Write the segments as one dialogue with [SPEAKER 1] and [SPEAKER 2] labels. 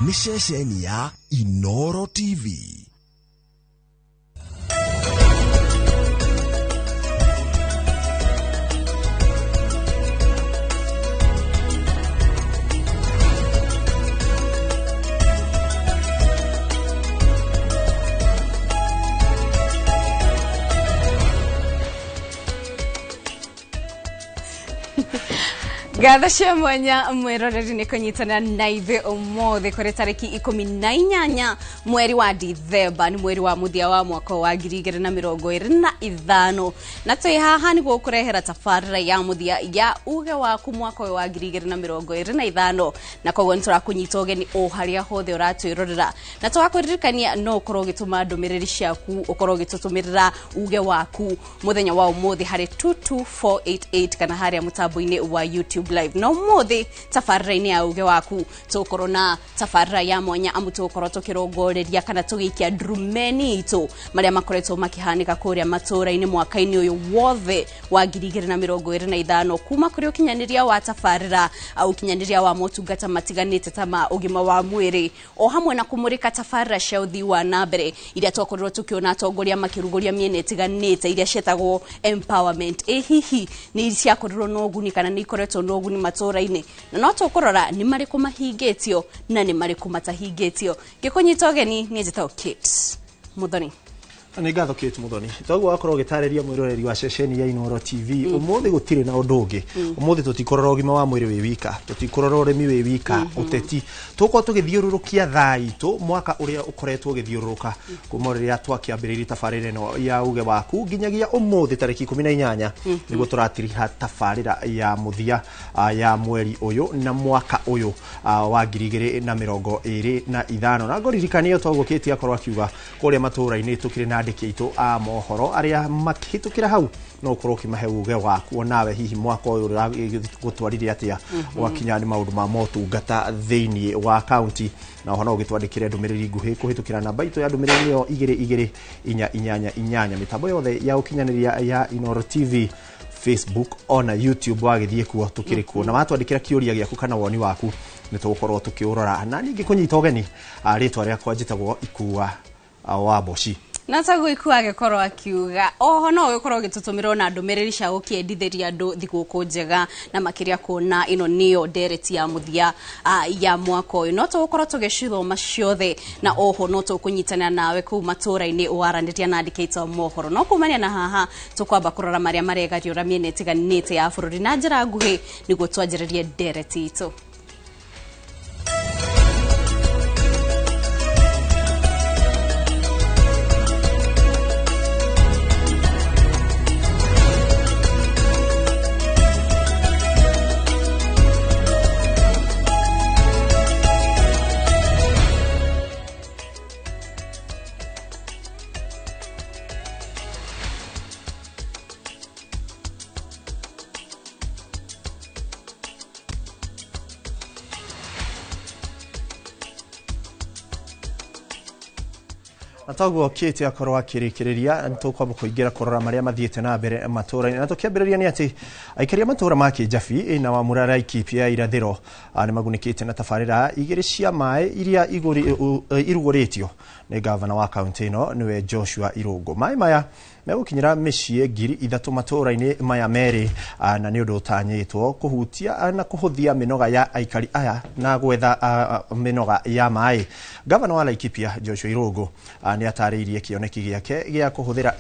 [SPEAKER 1] Nĩ ceceni ya Inoro TV.
[SPEAKER 2] Ngatho cia mwanya mwiroreri nĩ kũnyitana na ithuĩ ũmũthĩ kũrĩ tarĩki 18 mweri wa Dithemba, nĩ mweri wa mũthia wa mwaka wa 2025, na twĩ haha nĩguo kũrehera tabarĩra ya mũthia ya uge waku mwaka ũyũ wa 2025, na koguo nĩ tũrakũnyita ũgeni o harĩa hothe ũratwĩrorera, na tũgakũririkania no ũkorwo ũgĩtũma ndũmĩrĩri ciaku, ũkorwo ũgĩtũtũmĩrĩra uge waku mũthenya wa ũmũthĩ harĩ 22488 kana harĩa mũtambo-inĩ wa YouTube live. No mũthĩ tabarĩra-inĩ ya uge waku tũgũkorwo na tabarĩra ya mwanya, amu tũgũkorwo tũkĩrongoreria kana tũgĩikia ndurumeni itũ marĩa makoretwo makĩhanĩka kũrĩa matũũra-inĩ mwaka-inĩ ũyũ wothe wa 2025, kuma kũrĩ ũkinyanĩria wa tabarĩra, ũkinyanĩria wa motungata matiganĩte ta ma ũgima wa mwĩrĩ, o hamwe na kũmũrĩka tabarĩra cia ũthii wa na mbere iria twakorirwo tũkĩona atongoria makĩrugũria mĩena ĩtiganĩte iria cietagwo empowerment. Ĩ hihi nĩ ciakorirwo na ũguni kana nĩ ikoretwo na ũguni matũũra-inĩ? Na no tũkũrora nĩ marĩkũ mahingĩtio na nĩ marĩkũ matahingĩtio. Ngĩkũnyita ũgeni niĩ njĩtagwo Kate Muthoni.
[SPEAKER 3] Nĩ ngatho Kate Muthoni. Toguo wakorwo ũgĩtarĩria mwĩroreri wa ceceni ya Inoro TV, ũmũthĩ gũtirĩ na ũndũ ũngĩ. Ũmũthĩ tũtikũrora ũgima wa mwĩrĩ wĩ wika, tũtikũrora ũrĩmi wĩ wika, ũteti. Tũgũkorwo tũgĩthiũrũrũkia thaa itũ mwaka ũrĩa ũkoretwo ũgĩthiũrũrũka kuma rĩrĩa twakĩambĩrĩirie tabarĩra ĩno ya uge waku nginyagia ũmũthĩ tarĩki 18, nĩguo tũratiriha tabarĩra ya mũthia ya mweri ũyũ na mwaka ũyũ wa 2025. Na ngũririkanie toguo Kate akorwo akiuga kũrĩa matũũra-inĩ tũkĩrĩ na andĩki aitũ a mohoro arĩa makĩhĩtũkĩra hau, no ũkorwo ũkĩmahe uge waku onawe hihi mwaka ũyũ ũragũtwarire atĩa gwakinya nĩ maũndũ ma motungata thĩinĩ wa kaunti. Na oho no ũgĩtwandĩkĩre ndũmĩrĩri nguhĩ kũhĩtũkĩra namba itũ ya ndũmĩrĩri nĩyo 22488. Mĩtambo yothe ya ũkinyanĩria ya Inoro TV, Facebook ona YouTube, wagĩthiĩ kuo tũkĩrĩ kuo, na watwandĩkĩra kĩũria gĩaku kana woni waku nĩ tũgũkorwo tũkĩũrora. Na ningĩ kũnyita ũgeni, rĩtwa rĩakwa njĩtagwo Ikua wa Mboci.
[SPEAKER 2] Na taguo Ikua agĩkorwo akiuga, oho no ũgĩkorwo ũgĩtũtũmĩra ona ndũmĩrĩri cia gũkĩendithĩria andũ thigũkũ njega, na makĩria kuona ĩno nĩyo ndereti ya mũthia ya mwaka ũyũ. No tũgũkorwo tũgĩcithoma ciothe, na oho no tũkũnyitanĩra nawe kũu matũũra-inĩ waranĩria na andĩki aitũ a mohoro. No kumania na haha tũkwamba kũrora marĩa maregariũra mĩena ĩtiganĩte ya bũrũri na njĩra nguhĩ nĩguo twanjĩrĩrie ndereti itũ.
[SPEAKER 3] Na toguo Kate akorwo akĩrĩkĩrĩria, nĩ tũkwamba kũingĩra kũrora marĩa mathiĩte na mbere matũũra-inĩ, na tũkĩambĩrĩria nĩ atĩ aikari a matũũra ma Kĩnjabi na Wamura Laikipia ya irathĩro nĩ magunĩkĩte na tabarĩra igĩrĩ cia maĩ iria irugũrĩtio nĩ gavana wa kaunti ĩno nĩwe Joshua Irũngũ. Maĩ maya megũkinyĩra mĩciĩ 3,000 matũũra-inĩ maya merĩ, na nĩ ũndũ ũtanyĩtwo kũhutia na kũhũthia mĩnoga ya aikari aya na gwetha mĩnoga ya maĩ. Gavana wa Laikipia Joshua Irũngũ nĩ atarĩirie kĩoneki gĩake gĩa kũhũthĩra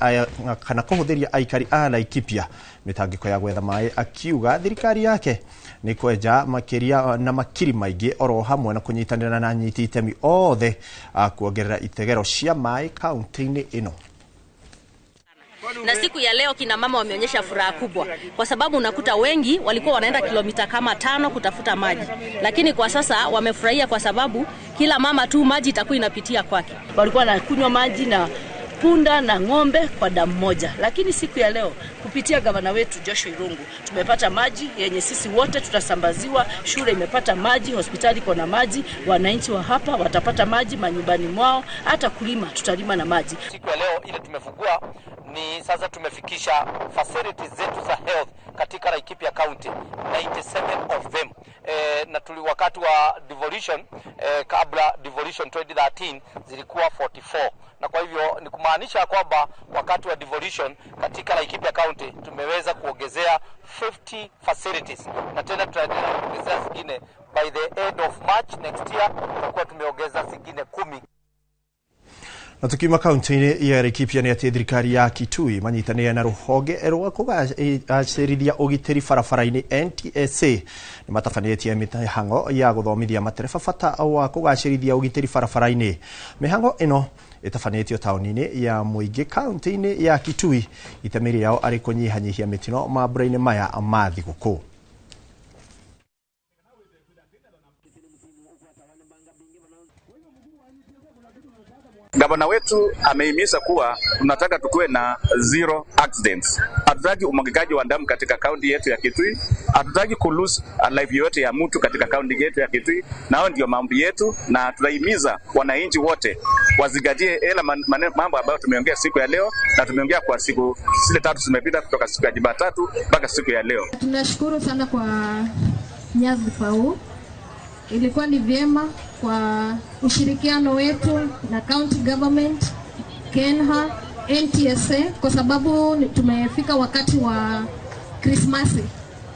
[SPEAKER 3] kana kũhũthĩria aikari a Laikipia mĩtangĩko ya gwetha maĩ, akiuga thirikari yake nĩ kwenja makĩria na makiri maingĩ oro hamwe na kũnyitanĩra na anyiti itemi othe kuongerera itegero cia maĩ kaunti-inĩ ĩno.
[SPEAKER 4] Na siku ya leo kina mama wameonyesha furaha kubwa, kwa sababu unakuta wengi walikuwa wanaenda kilomita kama 5 kutafuta maji, lakini kwa sasa wamefurahia kwa sababu kila mama tu maji itakuwa inapitia kwake.
[SPEAKER 5] Walikuwa wanakunywa maji na punda na ng'ombe kwa damu moja, lakini siku ya leo kupitia gavana wetu Joshua Irungu tumepata maji yenye sisi wote tutasambaziwa. Shule imepata maji, hospitali kuna maji, wananchi wa hapa watapata maji manyumbani mwao, hata kulima tutalima na maji.
[SPEAKER 6] Siku ya leo ile tumefungua Ni sasa tumefikisha facilities zetu za health katika Laikipia County 97 of them. Na tuli wakati wa devolution, kabla devolution 2013 zilikuwa 44, na kwa hivyo ni kumaanisha kwamba wakati wa devolution katika Laikipia County tumeweza kuongezea 50 facilities, na tena tutaendelea kuongezea zingine. By the end of March next year tutakuwa tumeongeza zingine 10.
[SPEAKER 3] Na tukiuma kaunti-inĩ ya Laikipia nĩ atĩ thirikari ya Kitui manyitanĩire na rũhonge rwa kũgacĩrithia ũgitĩri barabara-inĩ NTSA nĩ matabanĩtie mĩhang'o ya gũthomithia matereba bata wa kũgacĩrithia ũgitĩri barabara-inĩ. Mĩhang'o ĩno ĩtabanĩtio taũni-inĩ ya Mũingĩ kaunti-inĩ ya Kitui, itemi rĩao arĩ kũnyihanyihia mĩtino mambura-inĩ maya ma thigũkũ.
[SPEAKER 7] Gavana wetu amehimiza kuwa tunataka tukuwe na zero accidents. Hatutaki umwagikaji wa damu katika kaunti yetu ya Kitui, hatutaki ku lose life yoyote ya mtu katika kaunti yetu ya Kitui, na hayo ndio maombi yetu, na tunahimiza wananchi wote wazingatie ela mambo ambayo tumeongea siku ya leo, na tumeongea kwa siku zile tatu zimepita, kutoka siku ya Jumatatu mpaka siku ya leo.
[SPEAKER 8] Tunashukuru sana kwa nyadhifa huu. Ilikuwa ni vyema kwa ushirikiano wetu na county government, KENHA, NTSA, kwa sababu tumefika wakati wa Krismasi,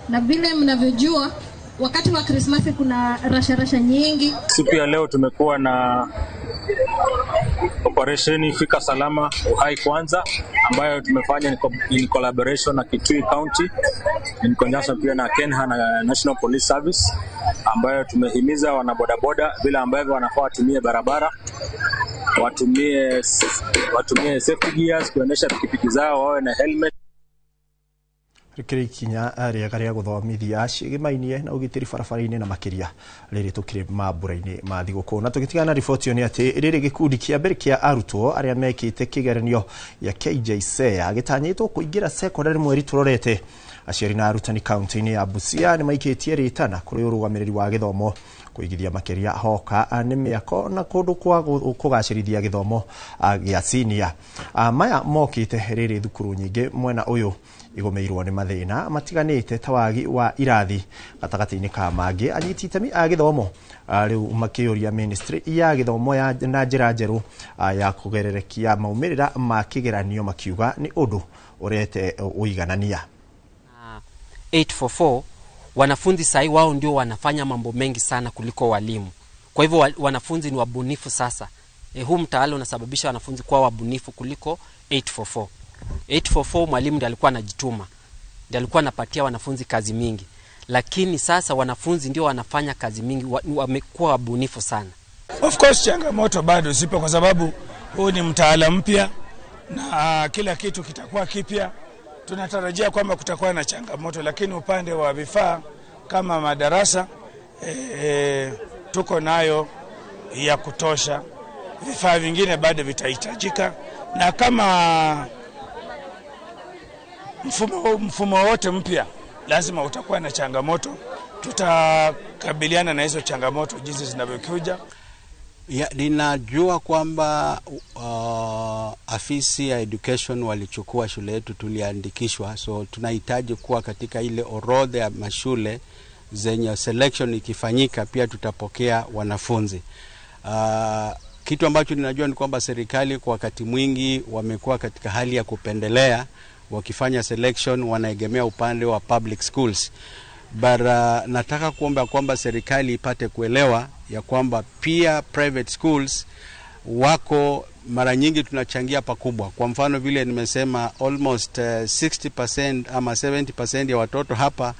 [SPEAKER 8] na vile mnavyojua wakati wa Krismasi kuna rasha nyingi.
[SPEAKER 9] Siku ya leo tumekuwa na operesheni Fika Salama Uhai Kwanza ambayo tumefanya in collaboration na Kitui County, in conjunction pia na KENHA na National Police Service, ambayo tumehimiza wanabodaboda vile ambavyo wanafaa watumie barabara, watumie safety gears kuendesha pikipiki zao, wawe na helmet.
[SPEAKER 3] Rĩkĩrĩ ikinya rĩega rĩa gũthomithia ciĩgĩmainie na ũgitĩri barabara-inĩ na makĩria rĩrĩ tũkĩrĩ mambura-inĩ ma thigũkũ. Na tũgĩtigana na riboti ĩyo nĩ atĩ rĩrĩ gĩkundi kĩa mbere kĩa arutwo arĩa mekĩte kĩgeranio gĩa KJSEA gĩtanyĩtwo kũingĩra secondary mweri tũrorete. Aciari na arutani kaunti-inĩ ya Busia nĩ maikĩtie rĩtana kũrĩ ũrũgamĩrĩri wa gĩthomo kũigithia makĩria hoka nĩ mĩako na kũndũ kwa kũgacĩrithia gĩthomo gĩa senior. Maya mokĩte rĩrĩ thukuru nyingĩ mwena ũyũ igũmĩirwo nĩ mathĩna matiganĩte ta wagi wa irathi gatagatĩ-inĩ ka mangĩ. Anyiti itemi a gĩthomo rĩu makĩũria ministry ya gĩthomo na njĩra njerũ ya kũgererekia maumĩrĩra ma kĩgeranio, makiuga nĩ ũndũ ũrete ũiganania.
[SPEAKER 10] 844 wanafunzi sahi wao ndio wanafanya mambo mengi sana kuliko walimu. Kwa hivyo wanafunzi ni wabunifu sasa. Huu mtaala unasababisha wanafunzi kuwa wabunifu kuliko 844. 844 mwalimu ndiye alikuwa anajituma, ndiye alikuwa anapatia wanafunzi kazi mingi, lakini sasa wanafunzi ndio wanafanya kazi mingi, wamekuwa wabunifu sana.
[SPEAKER 11] Of course changamoto bado zipo kwa sababu huu ni mtaala mpya na kila kitu kitakuwa kipya. Tunatarajia kwamba kutakuwa na changamoto, lakini upande wa vifaa kama madarasa tuko nayo ya kutosha. Vifaa vingine bado vitahitajika, na kama mfumo wote mpya lazima utakuwa na changamoto. Tutakabiliana na hizo changamoto jinsi zinavyokuja.
[SPEAKER 12] Ninajua kwamba afisi ya education walichukua shule yetu, tuliandikishwa, so tunahitaji kuwa katika ile orodha ya mashule zenye selection ikifanyika pia tutapokea wanafunzi. Kitu ambacho ninajua ni kwamba serikali kwa wakati mwingi wamekuwa katika hali ya kupendelea, wakifanya selection wanaegemea upande wa public schools. But nataka kuomba kwamba serikali ipate kuelewa ya kwamba pia private schools wako mara nyingi tunachangia pakubwa. Kwa mfano vile nimesema almost 60% ama 70% ya watoto hapa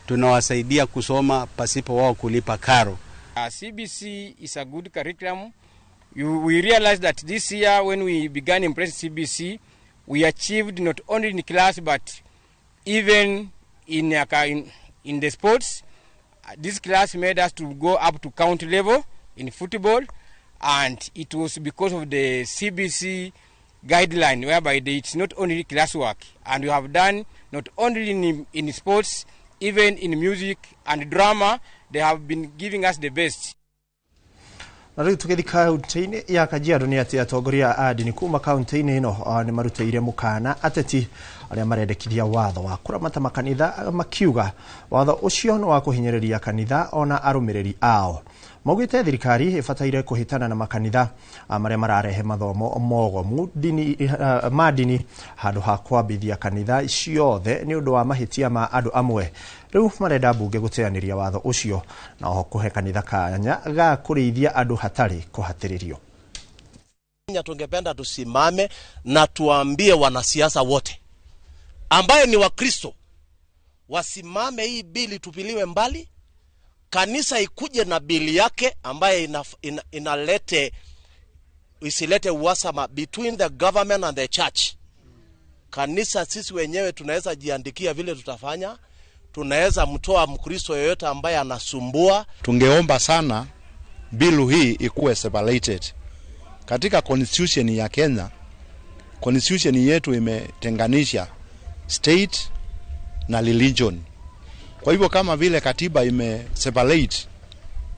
[SPEAKER 12] tunawasaidia kusoma pasipo wao kulipa karo.
[SPEAKER 13] CBC is a good curriculum. We realize that this year when we began embracing CBC, we achieved not only in class but even in the sports. This class made us to go up to county level in football, and it was because of the CBC guideline whereby it's not only classwork, and we have done not only in sports, even in music and drama, they have been giving us the best.
[SPEAKER 3] Na rĩu tũgĩthiĩ kaunti-inĩ ya Kajiado nĩ atĩ atongoria a ndini kuma kaunti-inĩ ĩno nĩ marutĩire mũkana ateti arĩa marendekithia watho wa kũramata makanitha, makiuga watho ũcio nĩ wa kũhinyĩrĩria kanitha ona arũmĩrĩri ao. Maugĩte thirikari ĩbataire kũhĩtana na makanitha marĩa mararehe mathomo mogomu dini, ma ndini handũ ha kwambithia kanitha ciothe nĩ ũndũ wa mahĩtia ma andũ amwe. Rĩu marenda mbunge gũteanĩria watho ũcio na oho kũhe kanitha kanya ga kũrĩithia andũ hatarĩ kũhatĩrĩrio.
[SPEAKER 14] Kenya tungependa tusimame na tuambie wanasiasa wote ambaye ni Wakristo wasimame, hii bili tupiliwe mbali, kanisa ikuje na bili yake ambaye inalete isilete uhasama between the government and the church. Kanisa sisi wenyewe tunaweza jiandikia vile tutafanya, tunaweza mtoa Mkristo yoyote ambaye anasumbua.
[SPEAKER 15] Tungeomba sana bilu hii ikuwe separated. Katika constitution ya Kenya, constitution yetu imetenganisha state na religion. Kwa hivyo kama vile katiba ime separate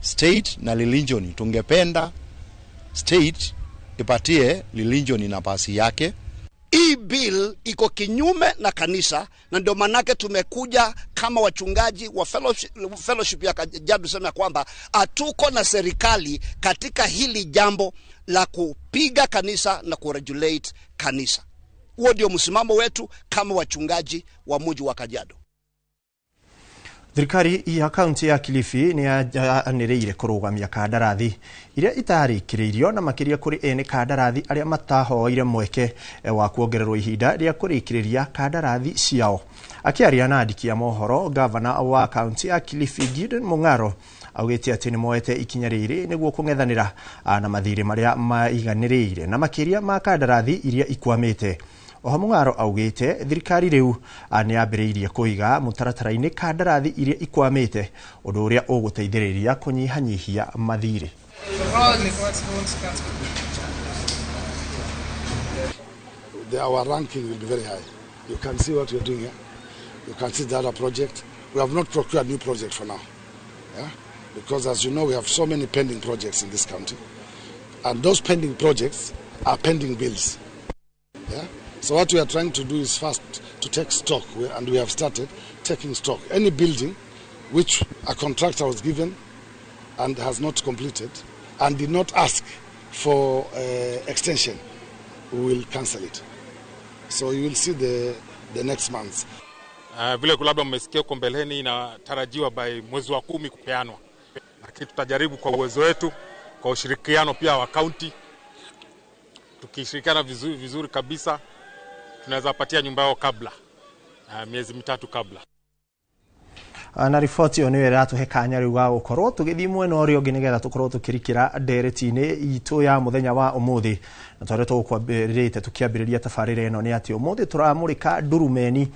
[SPEAKER 15] state na religion, tungependa state ipatie religion nafasi yake.
[SPEAKER 16] Hii bill iko kinyume na kanisa, na ndio manake tumekuja kama wachungaji wa fellowship ya Kajiado tuseme kwamba hatuko na serikali katika hili jambo la kupiga kanisa na kuregulate kanisa. Huo ndio msimamo wetu kama wachungaji wa mji wa Kajiado.
[SPEAKER 3] Thirikari ya kaunti ya Kilifi nĩ yanĩrĩire kũrũgamia kandarathi iria itarĩkĩrĩirio na makĩria kũrĩ ene kandarathi arĩa matahoire mweke wa kuongererwo ihinda rĩa kũrĩkĩrĩria kandarathi ciao. Akĩaria na andĩki a mohoro, gavana wa kaunti ya Kilifi Gideon Mung'aro augĩte atĩ nĩ moete ikinya rĩrĩ nĩguo kũng'ethanĩra na mathirĩ marĩa maiganĩrĩire na makĩria ma kandarathi iria ikwamĩte. Oho Mung'aro augĩte thirikari rĩu nĩ yambĩrĩirie kũiga mũtaratara-inĩ kandarathi iria ikwamĩte, ũndũ ũrĩa ũgũteithĩrĩria kũnyihanyihia mathirĩ.
[SPEAKER 17] Our ranking will be very high. You can see what we are doing here. You can see the other project. We have not procured new project for now. Yeah? Because as you know, we have so many pending projects in this county. And those pending projects are pending bills. Yeah? So what we are trying to do is first to take stock, and we have started taking stock. Any building which a contractor was given and has not completed and did not ask for extension, we will cancel it. So you will see the next months.
[SPEAKER 18] Vile labda mmesikia huko mbeleni inatarajiwa by mwezi wa 10 kupeanwa, lakini tutajaribu kwa uwezo wetu, kwa ushirikiano pia wa county, tukishirikiana vizuri, vizuri kabisa tunaweza patia nyumba yao kabla miezi 3 kabla.
[SPEAKER 3] Na riboti ĩyo nĩyo ĩratũhe kanya rĩu ga gũkorwo tũgĩthiĩ mwena ũrĩa ũngĩ nĩgetha tũkorwo tũkĩrikĩra ndereti-inĩ itũ ya mũthenya wa ũmũthĩ. Na twarĩa tũgũkwambĩrĩte tũkĩambĩrĩria tabarĩra ĩno nĩ atĩ ũmũthĩ tũramũrĩka ndurumeni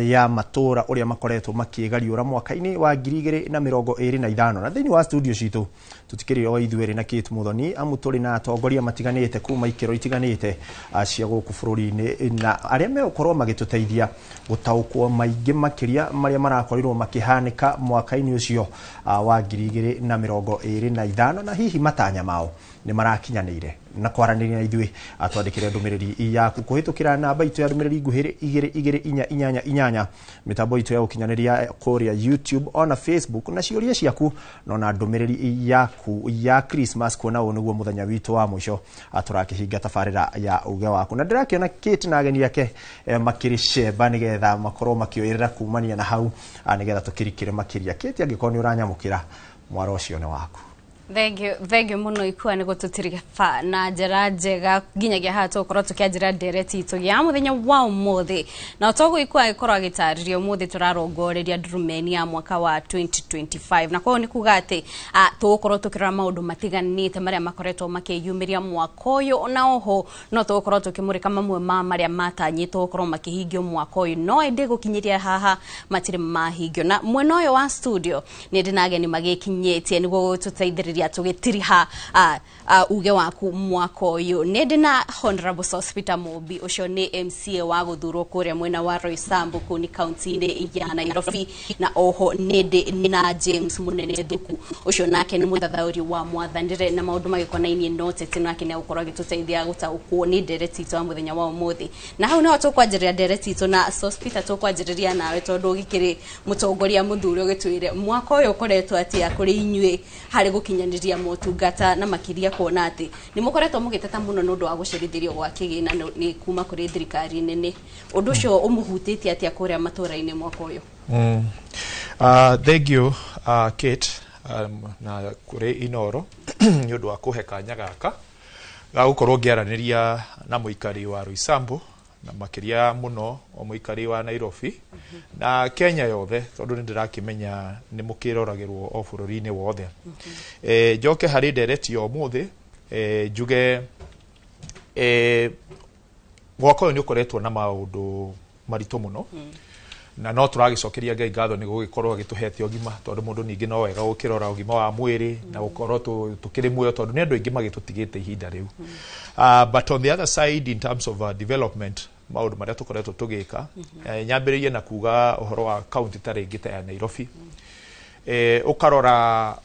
[SPEAKER 3] ya matũra ũrĩa makoretwo makĩgariũra mwaka-inĩ wa 2025. Na thĩinĩ wa studio citũ tũtikĩrĩ o ithuerĩ na Kate Muthoni, amu tũrĩ na atongoria matiganĩte kuma ikĩro itiganĩte cia gũkũ bũrũri-inĩ, na arĩa megũkorwo magĩtũteithia gũtaũkwo maingĩ makĩria marĩa marakorirwo makĩhanĩka mwaka-inĩ ũcio wa 2025, na hihi matanya mao nĩ marakinyanĩire. Na kwaranĩria na ithuĩ atwandĩkĩre ndũmĩrĩri yaku kũhĩtũkĩra namba itũ ya ndũmĩrĩri nguhĩ 22488, mĩtambo itũ ya ũkinyanĩria kũrĩa YouTube ona Facebook, na ciũria ciaku na ndũmĩrĩri yaku ya Christmas, kuona ũũ nĩguo mũthenya witũ wa mũico tũrakĩhinga tabarĩra ya uge waku. Na ndĩrakĩona Kate na ageni ake makĩrĩ cemba nĩgetha makorwo makĩoyerera kumania na hau nĩgetha tũkĩrikĩre makĩria. Kate, angĩkorwo nĩ ũranyamũkĩra, mwaro ũcio nĩ waku.
[SPEAKER 2] Thank you muno ikua nĩ gũtũtiriba na njĩra njega nginyagia haha tũgũkorwo tũkĩanjĩra ndereti itũ ya mũthenya wa ũmũthĩ. Na toguo ikua agĩkorwo agĩtarĩria ũmũthĩ tũrarongoreria ndurumeni ya mwaka wa 2025, na koguo nĩ kuga atĩ tũgũkorwo tũkĩrora maũndũ matiganĩte marĩa makoretwo makĩyumĩria mwaka ũyũ, na oho no tũgũkorwo tũkĩmũrĩka mamwe ma marĩa matanyĩtwo gũkorwo makĩhingio mwaka ũyũ, no ĩndĩ gũkinyĩria haha matirĩ mahingio. Na mwena ũyũ wa studio nĩ ndĩ na ageni magĩkinyĩtie nĩguo gũtũteithĩrĩria Tũkĩambĩrĩria tũgĩtiriha uge waku mwaka ũyũ. Nĩ ndĩ na Honorable Sospeter Mumbi, ũcio nĩ MCA wa gũthurwo kũrĩa mwena wa Roysambu kũu nĩ kaunti-inĩ ya Nairobi, na oho nĩ ndĩ na James Munene Thuku, ũcio nake nĩ mũthathaũri wa mwathanĩre na maũndũ magĩkonainie na ũteti, nake nĩ egũkorwo agĩtũteithia gũtaũkwo nĩ ndereti itũ ya mũthenya wa ũmũthĩ. Na hau nĩho tũkwanjĩrĩria ndereti itũ na Sospeter. Tũkwanjĩrĩria nawe tondũ ũgĩkĩrĩ mũtongoria mũthure, ũgĩtwĩre mwaka ũyũ ũkoretwo atĩa kũrĩ inyuĩ harĩ gũkinyanĩria motungata, na makĩria kuona atĩ nĩ mũkoretwo mũgĩteta mũno nĩ ũndũ wa gũcerithĩrio gwa kĩgĩna nĩ kuma kũrĩ thirikari nene. Ũndũ ũcio ũmũhutĩtie atĩa kũrĩa matũũra-inĩ mwaka ũyũ?
[SPEAKER 19] Thank you, Kate, na kũrĩ Inoro nĩ ũndũ wa kũhe kanya gaka ga gũkorwo ngĩaranĩria na mũikari wa Roysambu, na makĩria mũno o mũikari wa Nairobi na Kenya yothe, tondũ nĩ ndĩrakĩmenya nĩ mũkĩroragĩrwo o bũrũri-inĩ wothe. Njoke harĩ ndereti ya ũmũthĩ, njuge mwaka ũyũ nĩ ũkoretwo na maũndũ maritũ mũno, na no tũragĩcokeria Ngai ngatho nĩ gũgĩkorwo agĩtũhete ũgima, tondũ mũndũ ningĩ no wega gũkĩrora ũgima wa mwĩrĩ na gũkorwo tũkĩrĩ muoyo, tondũ nĩ andũ aingĩ magĩtũtigĩte ihinda rĩu. But on the other side, in terms of development, maũndũ marĩa tũkoretwo tũgĩka, nyambĩrĩrie na kuga ũhoro wa kaunti ta rĩngĩ ta ya Nairobi. Ũkarora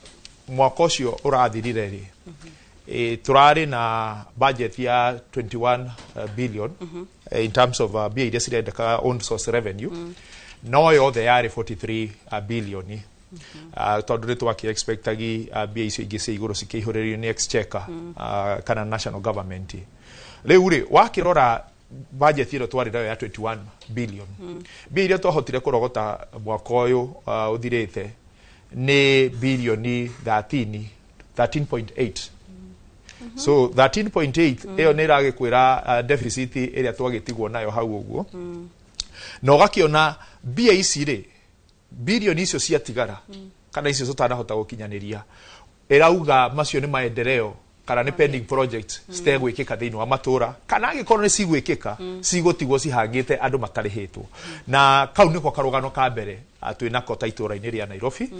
[SPEAKER 19] mwaka ũcio ũrathirire rĩ, tũrarĩ na budget ya 21 billion in terms of mbia iria cirendeka own source revenue, no yothe yarĩ 43 billion, tondũ nĩ twakĩ expectagi mbia icio ingĩ cia igũrũ cikĩihũrĩrio nĩ exchequer kana national government. Rĩu rĩ, wakĩrora budget ĩno twarĩ nayo ya 21 billion, mbia iria twahotire kũrogota mwaka ũyũ ũthirĩte nĩ bilioni 13 13.8. So 13.8 ĩyo nĩ ĩragĩkwĩra deficit ĩrĩa twagĩtigwo nayo hau ũguo, na ũgakĩona mbia ici rĩ, bilioni icio ciatigara kana icio tũtanahota gũkinyanĩria, ĩrauga macio nĩ maendeleo kana nĩ pending projects citegwĩkĩka thĩinĩ wa matũra, kana angĩkorwo nĩ cigwĩkĩka, cigũtigwo cihangĩte andũ matarĩhĩtwo. Na kau nĩko karũgano ka mbere twĩnako ta itũra-inĩ rĩa Nairobi,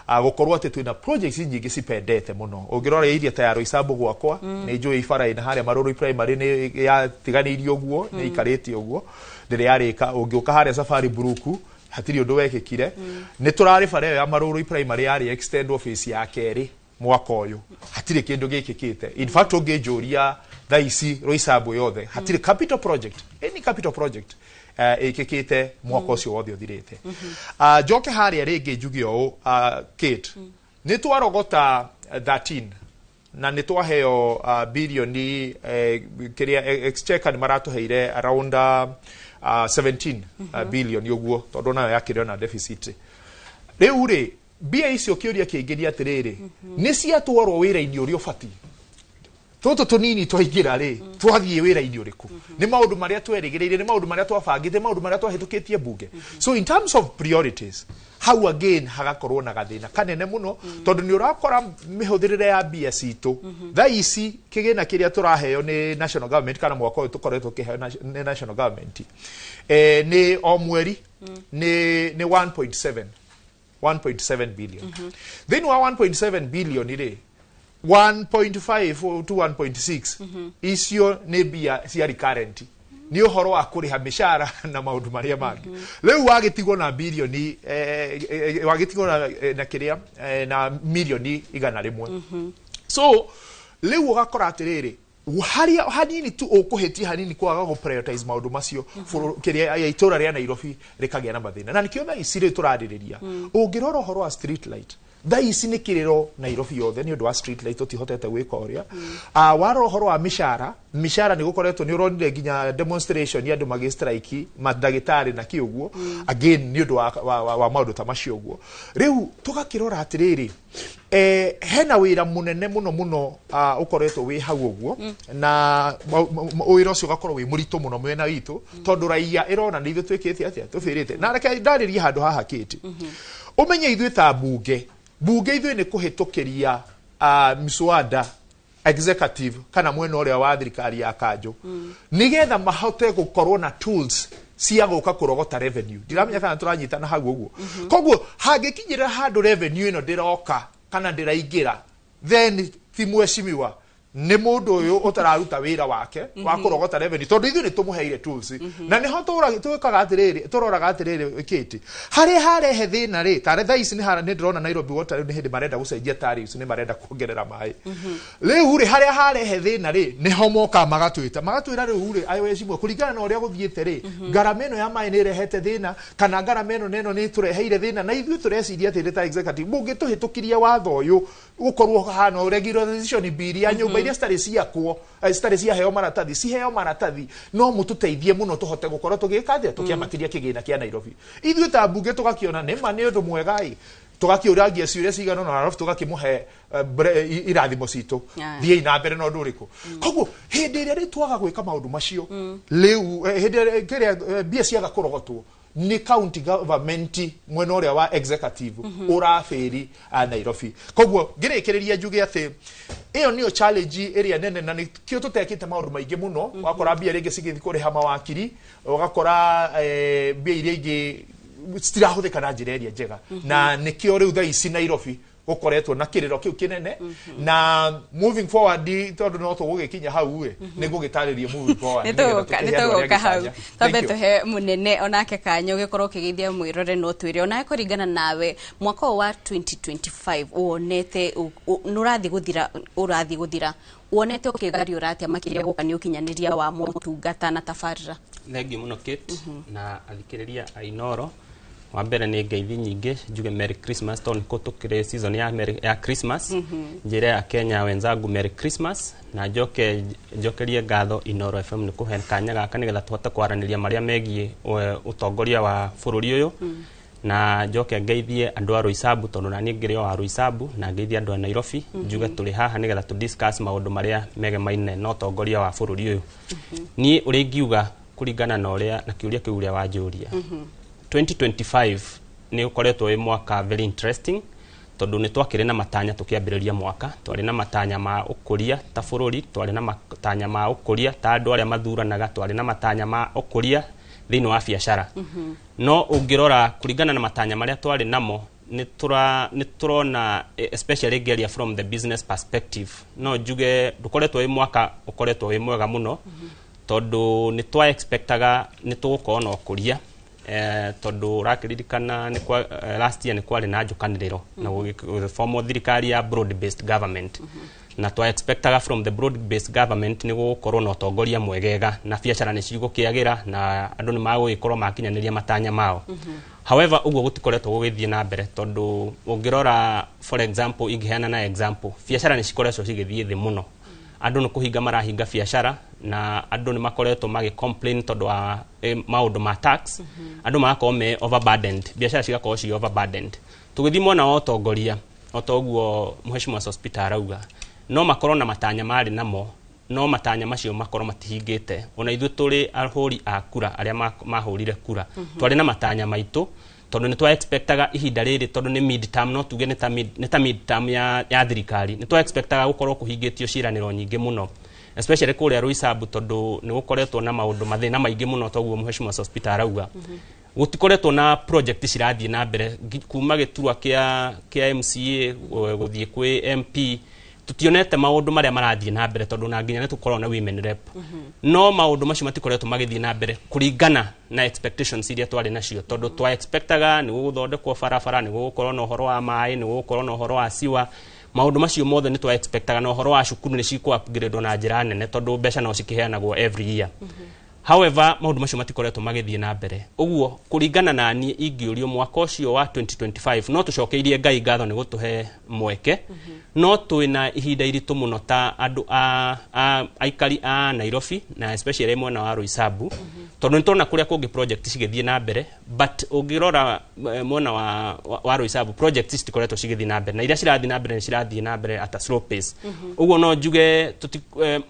[SPEAKER 19] gũkorwo atĩ twĩna projects nyingĩ cipendete mũno. Ũngĩrora iria ta ya Roysambu gwakwa, nĩ njũĩ ibara ĩna harĩa Marũrũ Primary nĩ yatiganĩirio ũguo, nĩ ikarĩte ũguo, ndĩrĩ yarĩka. Ũngĩũka harĩa Safari Buruku, hatirĩ ũndũ wekĩkire. Nĩ tũrarĩ bara ĩyo ya Marũrũ Primary yarĩ extend office ya kerĩ mwaka ũyũ, hatirĩ kĩndũ gĩkĩkĩte. In fact, ũngĩnjũria thaa ici, Roysambu yothe hatirĩ capital project, any capital project ĩkĩkĩte mwaka ũcio wothe ũthirĩte. Njoke harĩa rĩngĩ njuge ũũ, Kate, nĩ twarogota 13 na nĩ twaheo bilioni kĩrĩa exchequer nĩ maratũheire around 17 billion ũguo, tondũ nayo yakĩrĩ ona deficit. Rĩu rĩ, mbia icio, kĩũria kĩngĩ nĩ atĩrĩrĩ, nĩ ciatwarwo wĩra-inĩ ũrĩa ũbatiĩ? Tũtũ tũnini twaingĩra rĩ, twathiĩ wĩra-inĩ ũrĩkũ? Nĩ maũndũ marĩa twerĩgĩrĩire? Nĩ maũndũ marĩa twabangĩte? Maũndũ marĩa twahĩtũkĩtie bunge? So in terms of priorities, hau again hagakorwo na gathĩna kanene mũno, tondũ nĩ ũrakora mĩhũthĩrĩre ya mbia citũ thaa ici, kĩgĩna kĩrĩa tũraheo nĩ national government, kana mwaka ũyũ tũkoretwo tũkĩheo nĩ national government, nĩ o mweri nĩ 1.7 1.7 billion. Thĩinĩ wa 1.7 billion rĩ, 1.5 to 1.6 icio nĩ mbia cia recurrent, nĩ ũhoro wa kũrĩha mĩcara na maũndũ marĩa mangĩ. Rĩu wagĩtigwo na bilioni wagĩtigwo na kĩrĩa na milioni 100. So rĩu ũgakora atĩrĩrĩ, harĩa hanini tu ũkũhĩtia hanini kwaga gũ prioritize maũndũ macio, kĩrĩa itũra rĩa Nairobi rĩkagĩa na mathĩna. Na nĩkĩo thaa ici rĩu tũrarĩrĩria, ũngĩrora ũhoro wa street light, thaa ici nĩ kĩrĩro Nairobi yothe nĩ ũndũ wa street light, tũtihotete gwĩka ũrĩa. Warora ũhoro wa mĩcara, mĩcara nĩ gũkoretwo, nĩ ũronire nginya demonstration ya andũ magĩ strike, mandagĩtarĩ na kĩ ũguo, again nĩ ũndũ wa maũndũ ta macio ũguo. Rĩu tũgakĩrora atĩrĩrĩ, hena wĩra mũnene mũno mũno ũkoretwo wĩ hau ũguo, na wĩra ũcio ũgakorwo wĩ mũritũ mũno mwena witũ, tondũ raia ĩrona nĩ ithuĩ twĩkĩte atĩa, tũbĩrĩte. Na reke ndarĩrie handũ haha, Kate, ũmenye ithuĩ ta bunge ithuĩ nĩ kũhĩtũkĩria mswada executive kana mwena ũrĩa wa thirikari ya kanjũ, nĩgetha mahote gũkorwo na tools cia gũka kũrogota revenue. Ndiramenya kana tũranyitana hau ũguo. Koguo hangĩkinyĩra handũ revenue ĩno ndĩroka kana ndĩraingĩra, Then ti mheshimiwa, nĩ mũndũ ũyũ ũtararuta wĩra wake wa kũrogota revenue, tondũ ithuĩ nĩ tũmũheire tools. Na nĩho twĩkaga atĩrĩrĩ, tũroraga atĩrĩrĩ, Kate, harĩa harehe thĩna rĩ, tarĩ thaa ici nĩ ndĩrona Nairobi Water rĩu nĩ hĩndĩ marenda gũcenjia tariffs, nĩ marenda kuongerera maĩ. Rĩu rĩ, harĩa harehe thĩna rĩ, nĩho mokaga magatwĩta, magatwĩra rĩu rĩ, ayo wecimwe kũringana na ũrĩa gũthiĩte rĩ, ngarama ĩno ya maĩ nĩ ĩrehete thĩna, kana ngarama ĩno na ĩno nĩ ĩtũreheire thĩna, na ithuĩ tũreciria atĩrĩ ta executive, mũngĩtũhĩtũkirie watho ũyũ gũkorwo hana regularization bill ya nyũmba iria citarĩ ciakwo, citarĩ ciaheo maratathi, ciheo maratathi, no mũtũteithie mũno tũhote gũkorwo tũgĩka atĩa, tũkĩambatĩria kĩgĩna kĩa Nairobi. Ithuĩ ta mbunge tũgakĩona nĩma nĩ ũndũ mwega ĩ, tũgakĩũrangia ciũria cigana ũna, arabu tũgakĩmũhe irathimo citũ, thiĩi na mbere na ũndũ ũrĩkũ. Koguo hĩndĩ ĩrĩa rĩ twaga gwĩka maũndũ macio, rĩu hĩndĩ ĩrĩa kĩrĩa mbia ciaga kũrogotwo nĩ county government, mwena ũrĩa wa executive ũrabĩri a Nairobi. Koguo ngĩrĩkĩrĩria njuge atĩ ĩyo nĩyo challenge ĩrĩa nene, na nĩkĩo tũtekĩte maũndũ maingĩ mũno. Wakora mbia rĩngĩ cigĩthiĩ kũrĩha mawakiri, ũgakora mbia iria ingĩ citirahũthĩka na njĩra ĩrĩa njega. Na nĩkĩo rĩu thaa ici Nairobi gũkoretwo na kĩrĩro kĩu kĩnene. Na moving forward, tondũ no tũgũgĩkinya hau ĩ, nĩ ngũgĩtarĩria moving forward
[SPEAKER 2] nĩ
[SPEAKER 19] nĩgetha
[SPEAKER 2] tũgũka nĩ
[SPEAKER 19] tũkĩhe andũ arĩa
[SPEAKER 2] tũgũka
[SPEAKER 19] angĩ
[SPEAKER 2] hau.
[SPEAKER 19] kanya.
[SPEAKER 2] Twambe
[SPEAKER 19] Thank you.
[SPEAKER 2] tũhe mũnene onake kanya ũgĩkorwo ũkĩgeithia mwĩrore, no twĩre onawe kũringana nawe mwaka ũyũ wa 2025 wonete nĩ ũrathiĩ gũthira wonete ũkĩgariũra atĩa, makĩria gũka nĩ ũkinyanĩria wa motungata na tabarĩra.
[SPEAKER 10] Thengiũ mũno, Kate, na athikĩrĩria a Inoro. Wa mbere nĩ ngeithi nyingĩ, njuge Merry Christmas, tondũ nĩkũ tũkĩrĩ season ya Christmas. Njĩre ya Kenya wenzangu Merry Christmas, na njoke njokerie ngatho Inoro FM nĩ kũhe kanya gaka nĩgetha tũhote kwaranĩria marĩa megiĩ ũtongoria wa bũrũri ũyũ. Na njoke ngeithie andũ a Roysambu, tondũ na niĩ ngĩrĩ o wa Roysambu, na ngeithie andũ a Nairobi. Njuge tũrĩ haha nĩgetha tũ discuss maũndũ marĩa megemaine na ũtongoria wa bũrũri ũyũ. Niĩ ũrĩa ingiuga kũringana na ũrĩa na kĩũria kĩu ũrĩa wanjũria, 2025 nĩ ũkoretwo wĩ mwaka very interesting, tondũ nĩ twakĩrĩ na matanya tũkĩambĩrĩria mwaka. Twarĩ na matanya ma ũkũria ta bũrũri, twarĩ na matanya ma ũkũria ta andũ arĩa mathuranaga, twarĩ na matanya ma ũkũria thĩinĩ wa biacara. No ũngĩrora kũringana na matanya marĩa twarĩ namo, nĩ tũrona especially ngĩaria from the business perspective, no njuge ndũkoretwo wĩ mwaka ũkoretwo wĩ mwega mũno, tondũ nĩ twa expectaga nĩ tũgũkorwo na ũkũria, tondũ ũrakĩririkana nĩ kwa, last year nĩ kwarĩ na njũkanĩrĩro na gũgĩformwo thirikari ya broad based government, na twa expectaga from the broad based government nĩ gũgũkorwo na ũtongoria mwegega na biacara nĩ cigũkĩagĩra na andũ nĩ magũgĩkorwo makinyanĩria matanya mao. However, ũguo gũtikoretwo gũgĩthiĩ na mbere, tondũ ũngĩrora, for example, ingĩheana na example, biacara nĩ cikoretwo cigĩthiĩ thĩ mũno. Andũ nĩ kũhinga marahinga biacara, na andũ nĩ makoretwo magĩ complain tondũ wa maũndũ ma tax. Andũ magakorwo me overburdened, biacara cigakorwo ci overburdened. Tũgĩthiĩ mwena wa ũtongoria, o ta ũguo Mheshimiwa Sospeter arauga, no makorwo na matanya marĩ namo, no matanya macio makorwo matihingĩte. Ona ithuĩ tũrĩ ahũri a kura, arĩa mahũrire kura, twarĩ na matanya maitũ, tondũ nĩ twa expectaga ihinda rĩrĩ, tondũ nĩ mid term, no tuge nĩ ta mid term ya thirikari, nĩ twa expectaga gũkorwo kũhingĩtio ciĩranĩro nyingĩ mũno, especially kũrĩa Roysambu, tondũ nĩ gũkoretwo na maũndũ mathĩna maingĩ mũno. Toguo Mheshimiwa Sospeter arauga, gũtikoretwo na project cirathiĩ na mbere kuma gĩturwa kĩa MCA gũthiĩ kwĩ MP, tutionete maũndũ marĩa marathiĩ na mbere, tondũ na nginya nĩ tũkoragwo na women rep, no maũndũ macio matikoretwo magĩthiĩ na mbere kũringana na expectations iria twarĩ nacio, tondũ twa expectaga nĩ gũgũthondekwo barabara, nĩ gũgũkorwo na ũhoro wa maĩ, nĩ gũgũkorwo na ũhoro wa siwa. Maũndũ macio mothe nĩ twa expectaga, na ũhoro wa cukuru nĩ cikũ upgrade na njĩra nene, tondũ mbeca no cikĩheanagwo every year. However, maũndũ macio matikoretwo magĩthiĩ na mbere. Ũguo kũringana na niĩ, ingĩũrio mwaka ũcio wa 2025, no tũcokeirie Ngai ngatho nĩ gũtũhe mweke, no twĩna ihinda iritũ mũno ta andũ a aikari a Nairobi, na especially mwena wa Roysambu, tondũ nĩ tũrona kũrĩa kũngĩ project cigĩthiĩ na mbere, but ũngĩrora mwena wa Roysambu, project citikoretwo cigĩthiĩ na mbere, na iria cirathiĩ na mbere nĩ cirathiĩ na mbere at a slow pace. Ũguo no njuge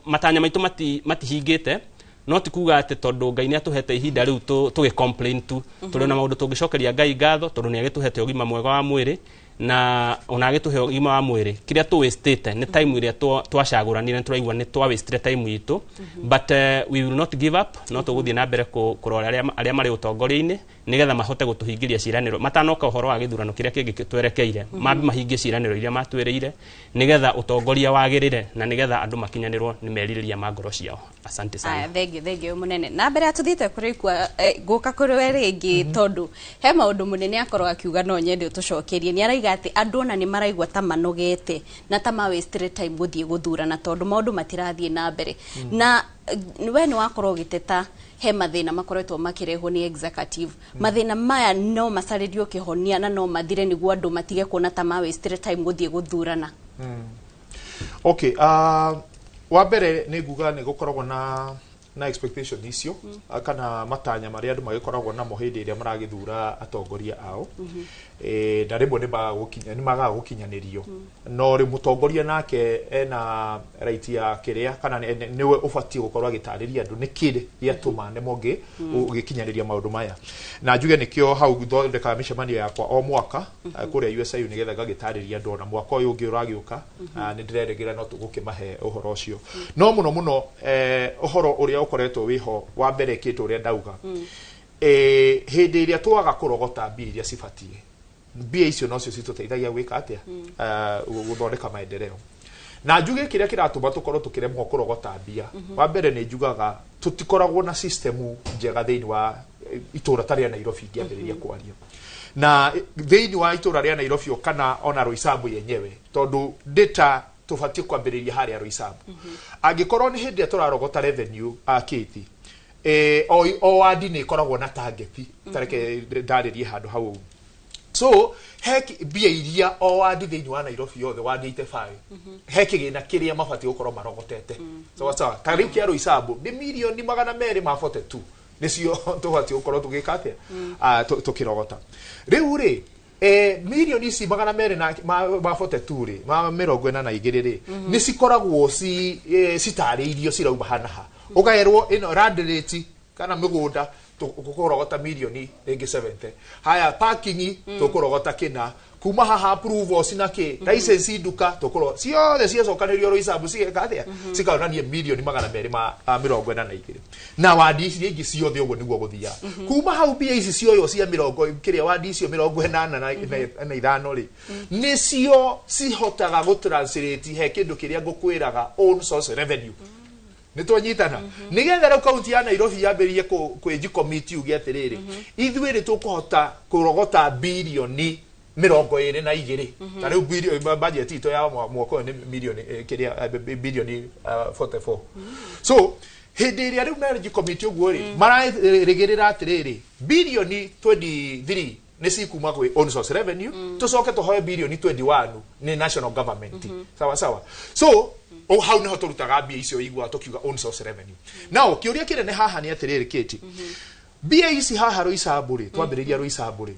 [SPEAKER 10] matanya maitũ matihingĩte, no ti kuga atĩ tondũ Ngai nĩ atũhete ihinda rĩu tũgĩ complain tu. Tũrĩ na maũndũ tũngĩcokeria Ngai ngatho, tondũ nĩ agĩtũhete ũgima mwega wa mwĩrĩ, na ona agĩtũhe ũgima wa mwĩrĩ, kĩrĩa tũ wastĩte nĩ time ĩrĩa twacagũranire. Nĩ tũraigua nĩ twa wastire time itũ, but we will not give up. No tũgũthiĩ na mbere kũrora arĩa marĩ ũtongoria-inĩ.
[SPEAKER 20] Nigetha mahote gutuhingiria ciraniro matanoka uhoro wa githurano kiria kingi twerekeire, mambe mahingie ciraniro iria matwiriire nigetha utongoria wagirire na nigetha andu makinyanirwo ni meririria ma ngoro ciao. Asante sana.
[SPEAKER 2] Aya, thengio, thengio munene. Na mbere atuthiite kurikua guka kuri we ringi, tondu he maundu munene akorwo akiuga no nyende utucokerie. Ni araiga ati andu ona ni maraigua ta manogete na ta ma waste time guthie guthurana tondu maundu matirathie na mbere. Na we ni wakorwo ugiteta he mathina makoretwo makirehwo ni executive. Mathina maya no macaririo kihonia na no mathire niguo andu matige kuona ta ma waste time guthie guthurana?
[SPEAKER 19] Okay, wa mbere nĩ nguga nĩ gũkoragwo na expectation icio kana matanya marĩa andũ magĩkoragwo namo hĩndĩ ĩrĩa maragĩthura atongoria ao, na rĩmwe nĩ magaga gũkinyanĩrio. No rĩ mũtongoria nake ena right ya kĩrĩa kana nĩwe ũbatiĩ gũkorwo agĩtarĩria andũ nĩkĩ gĩatũma nemwo ũgĩkinyanĩria maũndũ maya. Na njuge nĩkĩo hau thondekaga mĩcemanio yakwa o mwaka kũrĩa USIU nĩgetha ngagĩtarĩria andũ, ona mwaka ũyũ ũngĩ ũragĩũka nĩ ndĩrerĩgĩrĩra no tũgũkĩmahe ũhoro ũcio. No mũno mũno ũhoro ũrĩa ũkoretwo wĩho wa mbere kĩtũ ũrĩa ndauga, hĩndĩ ĩrĩa twaga kũrogota mbia iria cibatiĩ, mbia icio nocio citũteithagia gwĩka atĩa? Gũthondeka maendeleo. Na njuge kĩrĩa kĩratũma tũkorwo tũkĩremwo kũrogota mbia, wa mbere nĩ njugaga tũtikoragwo na system njega thĩinĩ wa itũra ta rĩa Nairobi. Ingĩambĩrĩria kwaria na thĩinĩ wa itũra rĩa Nairobi kana ona Roysambu yenyewe, tondũ data tũbatiĩ kwambĩrĩria harĩa Roysambu. Angĩkorwo nĩ hĩndĩ ĩrĩa tũrarogota revenue akĩti, o wadi nĩ ĩkoragwo na target, tareke ndarĩrie handũ hau ũguo. So he mbia iria o wadi thĩinĩ wa Nairobi yothe, wadi 85, he kĩgĩna kĩrĩa mabatiĩ gũkorwo marogotete. Sawa sawa, ta rĩu kĩa Roysambu nĩ mirioni 242 nĩcio tũbatiĩ gũkorwo tũgĩka atĩa? Tũkĩrogota. Rĩu rĩ, mirioni ici magana merĩ na ma 42 rĩ, ma 42 rĩ, nĩ cikoragwo citarĩirio cirauma hana ha, ũgaerwo ĩno land rate kana mĩgũnda tũkũrogota mirioni rĩngĩ 70, haya parking tũkũrogota kĩna, kuma haha approvals na kĩ license nduka tũkũro ciothe ciacokanĩrio Roysambu cigeka atĩa? Cikaonania mirioni 242. Na wadi ici ingĩ ciothe ũguo nĩguo gũthiaga. Kuma hau mbia ici cioywo cia mĩrongo kĩrĩa wadi icio 85 rĩ, nĩcio cihotaga gũtranslate he kĩndũ kĩrĩa ngũkwĩraga, own source revenue. Nĩ twanyitana? Nĩgetha rĩu kaunti ya Nairobi yambĩrĩrie kwĩjicommit yuge atĩrĩrĩ, ithuĩ rĩ tũkũhota kũrogota birioni 22. Ta rĩu budget itũ ya mwaka ũyũ nĩ mirioni kĩrĩa birioni 44. So hĩndĩ ĩrĩa rĩu mejicommit ũguo rĩ, mararĩgĩrĩra atĩrĩrĩ, birioni 23 nĩ cikuma kwĩ own source revenue, tũcoke tũhoe birioni 21 nĩ national government. Sawa sawa. So o hau niho tũrutaga mbia icio igua tũkiuga own source revenue. Now kĩũria kĩnene haha nĩ atĩrĩrĩ, Kate, mbia ici haha Roysambu rĩ, twambĩrĩria Roysambu rĩ,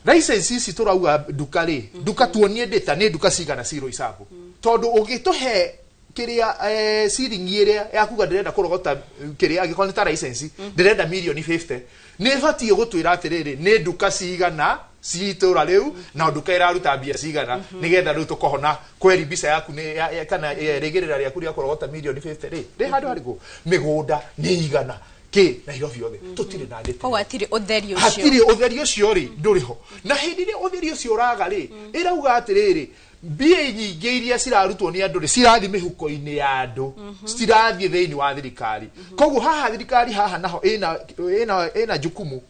[SPEAKER 19] license ici tũrauga nduka rĩ, nduka tuonie data nĩ nduka cigana ci Roysambu, tondũ ũgĩtũhe kĩrĩa ciringi ĩrĩa yakuga ndĩrenda kũrogota kĩrĩa, angĩkorwo nĩ ta license ndĩrenda mirioni 50, nĩ ĩbatiĩ gũtwĩra atĩrĩrĩ, nĩ nduka cigana ci itũra rĩu na nduka ĩraruta mbia cigana, nĩgetha rĩu tũkahona kweri mbica yaku nĩ kana rĩgĩrĩra rĩaku rĩa kũrogota mirioni 50 rĩ rĩ handũ harĩkũ, mĩgũnda nĩ igana kĩ Nairobi yothe tũtirĩ na data.
[SPEAKER 2] Koguo hatirĩ ũtheri ũcio.
[SPEAKER 19] Hatirĩ ũtheri ũcio rĩ, ndũrĩ ho. Na hĩndĩ ĩrĩa ũtheri ũcio ũraga rĩ, ĩrauga atĩrĩrĩ, mbia nyingĩ iria cirarutwo nĩ andũ rĩ, cirathiĩ mĩhuko-inĩ ya andũ, citirathiĩ thĩinĩ wa thirikari. Koguo haha thirikari haha naho ĩna jukumu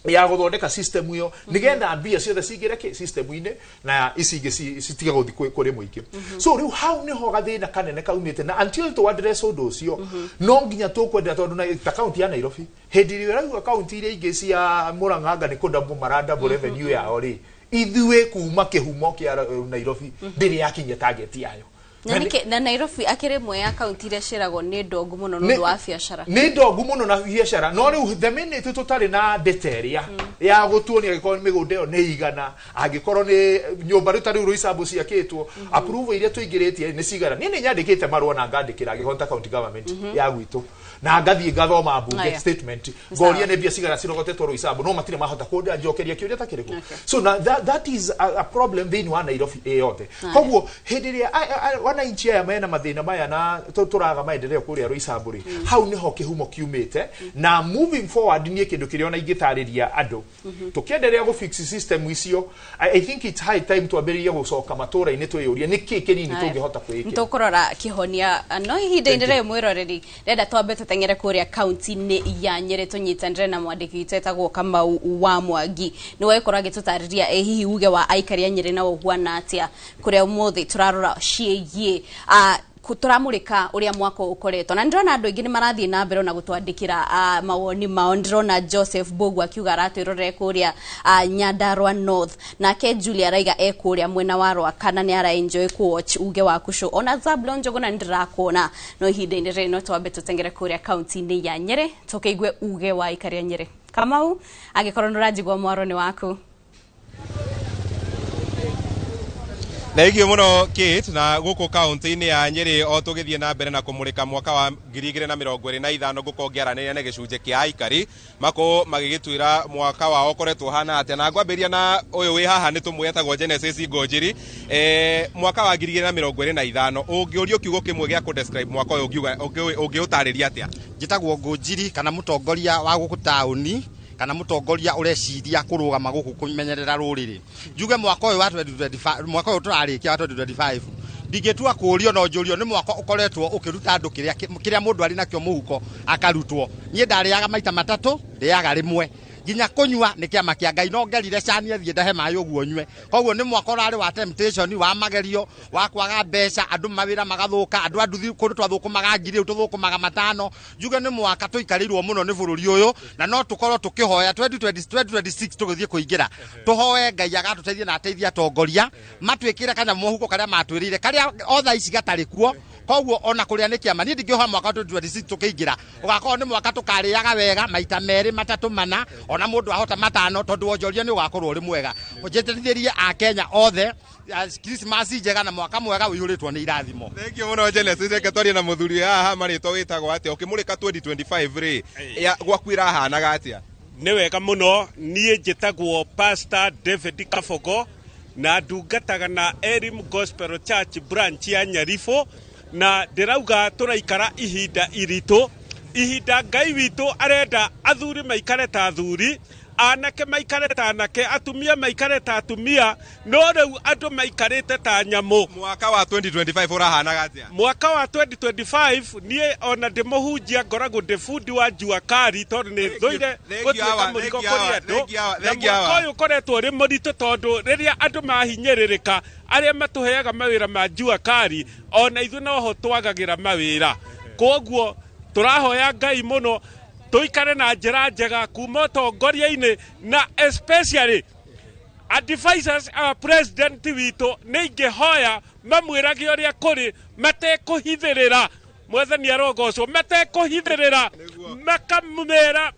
[SPEAKER 19] ya gũthondeka system ĩyo nĩgetha mbia ciothe cingĩre kĩ system-inĩ na ici ingĩ citige gũthiĩ kũrĩ mũingĩ. So rĩu hau nĩho gathĩna kanene kaumĩte, na until tũ address ũndũ ũcio no nginya tũkwendera, tondũ ta kaunti ya Nairobi, hĩndĩ ĩrĩa ũraigua kaunti iria ingĩ cia Mũrang'a nĩ kũdouble maradouble revenue yao rĩ, ithuĩ kuma kĩhumo kĩa Nairobi ndĩrĩ yakinyia target yayo.
[SPEAKER 2] Na nĩkĩ na Nairobi akĩrĩ ĩmwe ya kaunti iria ciĩragwo nĩ ndongu mũno nĩ ũndũ wa biacara?
[SPEAKER 19] Nĩ ndongu mũno na biacara, no rĩu the minute tũtarĩ na data ĩrĩa ya gũtuonia angĩkorwo mĩgũnda ĩyo nĩ igana, angĩkorwo nĩ nyũmba rĩu ta rĩu Roysambu ciakĩtwo, approval iria tũingĩrĩtie nĩ cigana. Niĩ nĩ nyandĩkĩte marũa na ngandĩkĩra angĩkorwo ta county government ya gwitũ, na ngathiĩ ngathoma mbunge statement, ngoria nĩ mbia cigana cirogotetwo Roysambu, no matirĩ mahota kũnjokeria kĩũria ta kĩrĩkũ. So na that is a problem thĩinĩ wa Nairobi ĩ yothe. Koguo hĩndĩ ĩrĩa Wananchi aya mena mathĩna maya na tũraga maendeleo kũrĩa Roysambu rĩ, hau nĩho kĩhumo kiumĩte. Na moving forward, niĩ kĩndũ kĩrĩa ona ingĩtarĩria andũ, tũkĩenderea gũ fix system icio, I think it's high time twambĩrĩrie gũcoka matũra-inĩ, twĩyũrie nĩ kĩ kĩnini tũngĩhota kwĩĩkĩra.
[SPEAKER 2] Tũkũrora kĩhonia, no ihinda-inĩ rĩrĩ, mwĩroreri, ndĩrenda twambe tũteng'ere kũrĩa kaunti-inĩ ya Nyĩrĩ, tũnyitanĩre na mwandĩki witũ etagwo Kamau wa Mwangi, nĩwe ĩkorwo agĩtũtarĩria ĩ hihi uge wa aikari a Nyĩrĩ na ũhuana atĩa, kũrĩa ũmũthĩ tũrarora ciĩgiĩ tũramũrĩka ũrĩa mwaka ũkoretwo. Na ndĩrona andũ aingĩ nĩ marathiĩ na mbere ona gũtwandĩkĩra mawoni mao. Ndĩrona Joseph Bogu akiuga aratwĩrorere kũrĩa Nyandarua North, nake Julia Raiga e kũrĩa mwena wa Rwakana, nĩ ara enjoy watch uge waku show. Ona Zablon Njuguna nĩ ndĩrakuona. No ihinda-inĩ rĩrĩ no twambe tũteng'ere kũrĩa kaunti-inĩ ya Nyĩrĩ, tũkĩigue uge wa aikari a Nyĩrĩ. Kamau, angĩkorwo nĩ ũranjigua, mwaro nĩ waku.
[SPEAKER 21] Thengio muno, Kate. Na guku kaunti-inĩ ya Nyĩrĩ, o tũgĩthiĩ na mbere na kũmũrĩka mwaka wa 2025, ngũkorwo ngĩaranĩria na gĩcunjĩ kĩa aikari makorwo magĩgĩtwĩra mwaka wao ũkoretwo ũhana atĩa. Na ngwambĩrĩria na ũyũ wĩ haha, nĩ tũmwetagwo Genesis Ngũnjiri. Mwaka wa 2025, ũngĩũrio kiugo kĩmwe gĩa kũ-describe mwaka ũyũ, ũngiuga ũngĩũtarĩria atĩa?
[SPEAKER 22] Njĩtagwo Ngũnjiri, kana mũtongoria wa gũkũ taũni, kana mũtongoria ũreciria kũrũgama gũkũ kũmenyerera rũrĩrĩ. Njuge mwaka ũyũ wa 2025, mwaka ũyũ tũrarĩkia wa 2025, ndingĩtua kũũrio no njũrio, nĩ mwaka ũkoretwo ũkĩruta andũ kĩrĩa kĩrĩa mũndũ arĩ nakĩo mũhuko akarutwo. Niĩ ndarĩaga maita matatũ, ndĩaga rĩmwe. Nginya kũnyua nĩ kĩama kĩa Ngai, no ngerire cani athiĩ ndahe maĩ ũguo nyue. Koguo nĩ mwaka ũrarĩ wa temptation, wa magerio, wa kwaga mbeca, andũ mawĩra magathũka, andũ a nduthi kũndũ twathũkũmaga 1,000, rĩu tũthũkũmaga 5. Njuge nĩ mwaka tũikarĩirwo mũno nĩ bũrũri ũyũ, na no tũkorwo tũkĩhoya 2020 2026 tũgĩthiĩ kũingĩra, tũhoe Ngai agatũteithie na ateithie atongoria matwĩkĩre kanyamũ mũhuko karĩa matwĩrĩire, karĩa o thaa ici gatarĩ kuo. Koguo ona kũrĩa nĩ kĩama, niĩ ndingĩhoya mwaka wa 2026 tũkĩingĩra ũgakorwo nĩ mwaka tũkarĩaga wega maita merĩ, matatũ, mana, ona mũndũ ahota matano, tondũ wonjoria nĩ ũgakorwo ũrĩ mwega. Njĩtĩrithĩrie Akenya othe Christmas njega na mwaka mwega ũiyũrĩtwo nĩ irathimo.
[SPEAKER 21] Thengio mũno, Genesis. Reke twarie na mũthuri haha, marĩtwa wĩtagwo atĩa? Ũkĩmũrĩka 2025 rĩ, ya gwaku ĩrahanaga atĩa?
[SPEAKER 23] Nĩ wega mũno. Niĩ njĩtagwo Pastor David Kabogo, na ndungataga na Elim Gospel Church branch ya Nyaribũ, na ndĩrauga tũraikara ihinda iritũ, ihinda Ngai witũ arenda athuri maikare ta athuri, anake maikare ta anake, atumia maikare ta atumia, no rĩu andũ maikarĩte ta nyamũ.
[SPEAKER 21] Mwaka wa 2025 ũrahanaga atĩa?
[SPEAKER 23] Mwaka wa 2025, niĩ ona ndĩmũhunjia, ngoragwo ndĩ bundi wa jua kari, tondũ nĩ thũire gũtuĩka mũrigo kũrĩ andũ. Na mwaka ũyũ ũkoretwo ũrĩ mũritũ, tondũ rĩrĩa andũ mahinyĩrĩrĩka, arĩa matũheaga mawĩra ma jua kari, ona ithuĩ noho twagagĩra mawĩra. Koguo tũrahoya Ngai mũno tũikare na njĩra njega kuma ũtongoria-inĩ, na especially advisors a president witũ. Nĩ ingĩhoya mamwĩrage ũrĩa kũrĩ matekũhithĩrĩra. Mwathani arogocwo. Matekũhithĩrĩra, makamwĩra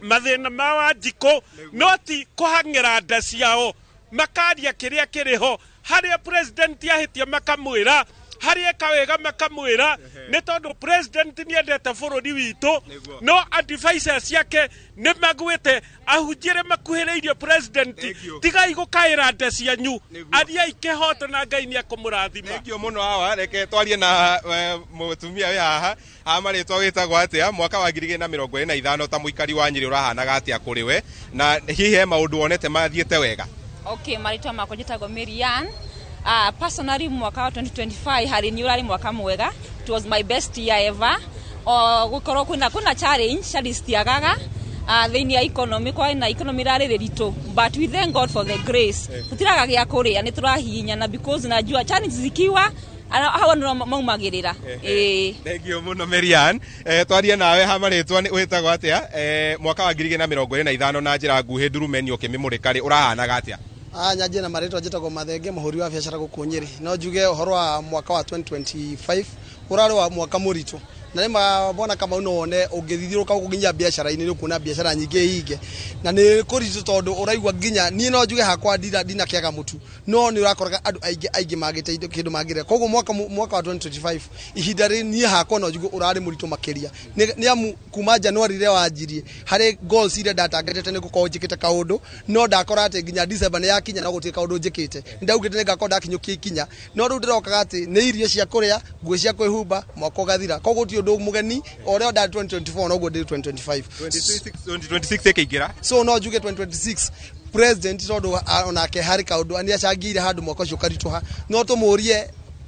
[SPEAKER 23] mathĩna ma Wanjikũ, no ti kũhang'ĩra nda ciao, makaria kĩrĩa kĩrĩ ho. Harĩa president ahĩtia makamwĩra, harĩa eka wega makamwĩra, nĩ tondũ president nĩ endete bũrũri witũ, no advisors ciake nĩ magwĩte. Ahunjia arĩa makuhĩrĩirie president, tigai gũkaĩra nda cianyu, ariai kĩhoto na Ngai nĩ akũmũrathima.
[SPEAKER 21] Thengio mũno hawa. Reke twarie na mũtumia wĩ haha. Haha marĩtwa wĩtagwo atĩa? Mwaka wa 2025, ta mũikari wa Nyĩrĩ, ũrahanaga atĩa kũrĩ we, na hihi he maũndũ wonete mathiĩte wega?
[SPEAKER 24] Okay, marĩtwa makwa njĩtagwo Marian. Personally, mwaka wa 2025 harĩ niĩ ũrarĩ mwaka mwega. It was my best year ever. O gũkorwo kwĩna challenge citiagaga thĩinĩ ya economy, kwa na economy ĩrarĩ ritũ, but we thank God for the grace. Tũtiraga gĩa kũrĩa, nĩ tũrahihinyana because najua challenge zikiwa hau nĩo maumagĩrĩra. Ĩĩ.
[SPEAKER 21] Thengio mũno, Marian. Twarie nawe ha marĩtwa wĩtagwo atĩa? Mwaka wa 2025, na njĩra nguhĩ, ndurumeni ũkĩmĩmũrĩka rĩ, ũrahanaga atĩa?
[SPEAKER 25] Nyanjie na marĩtwa, njĩtagwo Mathenge, mũhũri wa biacara gũkũ Nyĩrĩ. No njuge ũhoro wa mwaka wa 2025 ũrarĩ wa mwaka mũritũ, Na nĩma bwana Kamau no wone ũngĩthiũrũrũka gũkũ nginya biacara-inĩ nĩ ũkuona biacara nyingĩ hinge, na nĩ kũritũ tondũ ũraigua nginya niĩ no njuge hakwa ndinakĩaga mũtu, no nĩ ũrakoraga andũ aingĩ aingĩ magĩte indo kĩndũ mangĩrĩa. Koguo mwaka wa 2025 ihinda rĩrĩ niĩ hakwa no njuge ũrarĩ mũritũ makĩria, nĩ amu kuma January rĩrĩa wanjirie harĩ goals iria ndatangatĩte nĩ gũkorwo njĩkĩte kaũndũ, no ndakora atĩ nginya December nĩ yakinya no gũtirĩ kaũndũ njĩkĩte. Nĩ ndaugĩte nĩ ngakorwo ndakinyũkia ikinya, no rĩu ndĩrokaga atĩ nĩ irio cia kũrĩa, nguo cia kwĩhumba, mwaka ũgathira. Koguo gũtirĩ ũndũ mũgeni, o ũrĩa ndarĩ 2024 noguo ndĩ 2025.
[SPEAKER 21] 2026 ĩkĩingĩra.
[SPEAKER 25] So no njuge 2026 president tondũ onake harĩ kaũndũ nĩ acangĩire handũ mwaka ũcio ũkaritũha, no tũmũrie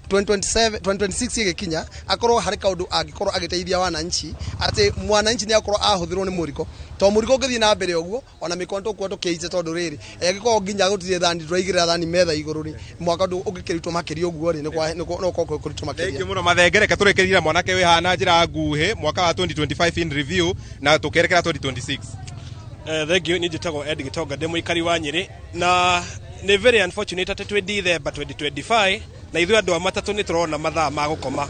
[SPEAKER 25] 2027 2026 ĩgĩkinya akorwo harĩ kaũndũ angĩkorwo agĩteithia wananchi, atĩ mwananchi nĩ akorwo ahũthĩrwo nĩ mũrigo, to mũrigo ũngĩthiĩ na mbere ũguo ona mĩkono tũkuo tũkĩice, tondũ rĩrĩ angĩkorwo nginya gũtirĩ thani tũraigĩrĩra thani metha igũrũ rĩ, mwaka ũngĩkĩrutwo makĩria ũguo rĩ, no ũkorwo kũritũ makĩria.
[SPEAKER 21] Thank you mũno Mathenge. Reke tũrĩkĩrĩrie mwanake wĩ haha na njĩra nguhĩ, mwaka wa 2025 in review na tũkĩerekera 2026.
[SPEAKER 1] Thank you. Niĩ njĩtagwo Ed Gĩtonga, ndĩ mũikari wa Nyĩrĩ, na nĩ very unfortunate atĩ twĩ December 2025 na ithuĩ andũ a matatũ nĩ tũrona mathaa ma gũkoma,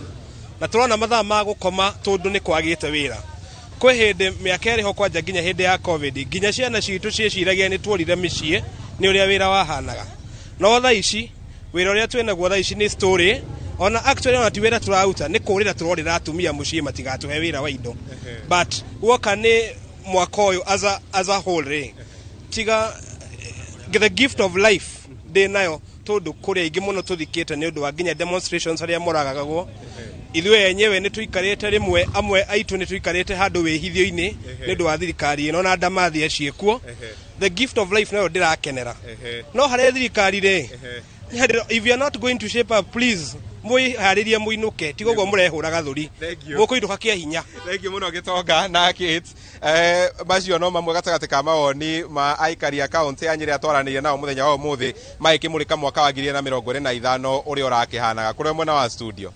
[SPEAKER 1] na tũrona mathaa ma gũkoma tondũ nĩ kwagĩte wĩra. Kwĩ hĩndĩ mĩaka ĩrĩ ho kwanja nginya hĩndĩ ya COVID nginya ciana citũ ciĩciragia nĩ tuorire mĩciĩ nĩ ũrĩa wĩra wahanaga, no thaa ici wĩra ũrĩa twĩnaguo thaa ici nĩ story. Ona actually ona ti wĩra tũraruta, nĩ kũrĩra tũrorĩra atumia mũciĩ matigatũhe wĩra wa indo. But woka nĩ mwaka ũyũ as a whole rĩ, tiga the gift of life ndĩ nayo, tondũ kũrĩ aingĩ mũno tũthikĩte nĩ ũndũ wa nginya demonstrations arĩa moragagwo. Ithuĩ enyewe nĩ tũikarĩte rĩmwe, amwe aitũ nĩ tũikarĩte handũ wĩhithio-inĩ nĩ ũndũ wa thirikari ĩno na ndamathia ciĩkuo. The gift of life nayo ndĩrakenera, no harĩa thirikari rĩ, if you are not going to shape up, please mwĩharĩrie mũinũke, tiga ũguo mũrehũra gathũri.
[SPEAKER 21] Thank you.
[SPEAKER 1] Mũkũinũka kĩa hinya.
[SPEAKER 21] Thank you mũno Gĩtonga na Kate. Macio no mamwe gatagatĩ ka mawoni ma aikari a kaũntĩ ya Nyĩrĩ atwaranĩire nao mũthenya wa ũmũthĩ magĩkĩmũrĩka mwaka wa 2025 ũrĩa ũrakĩhanaga kũrĩa mwena wa studio.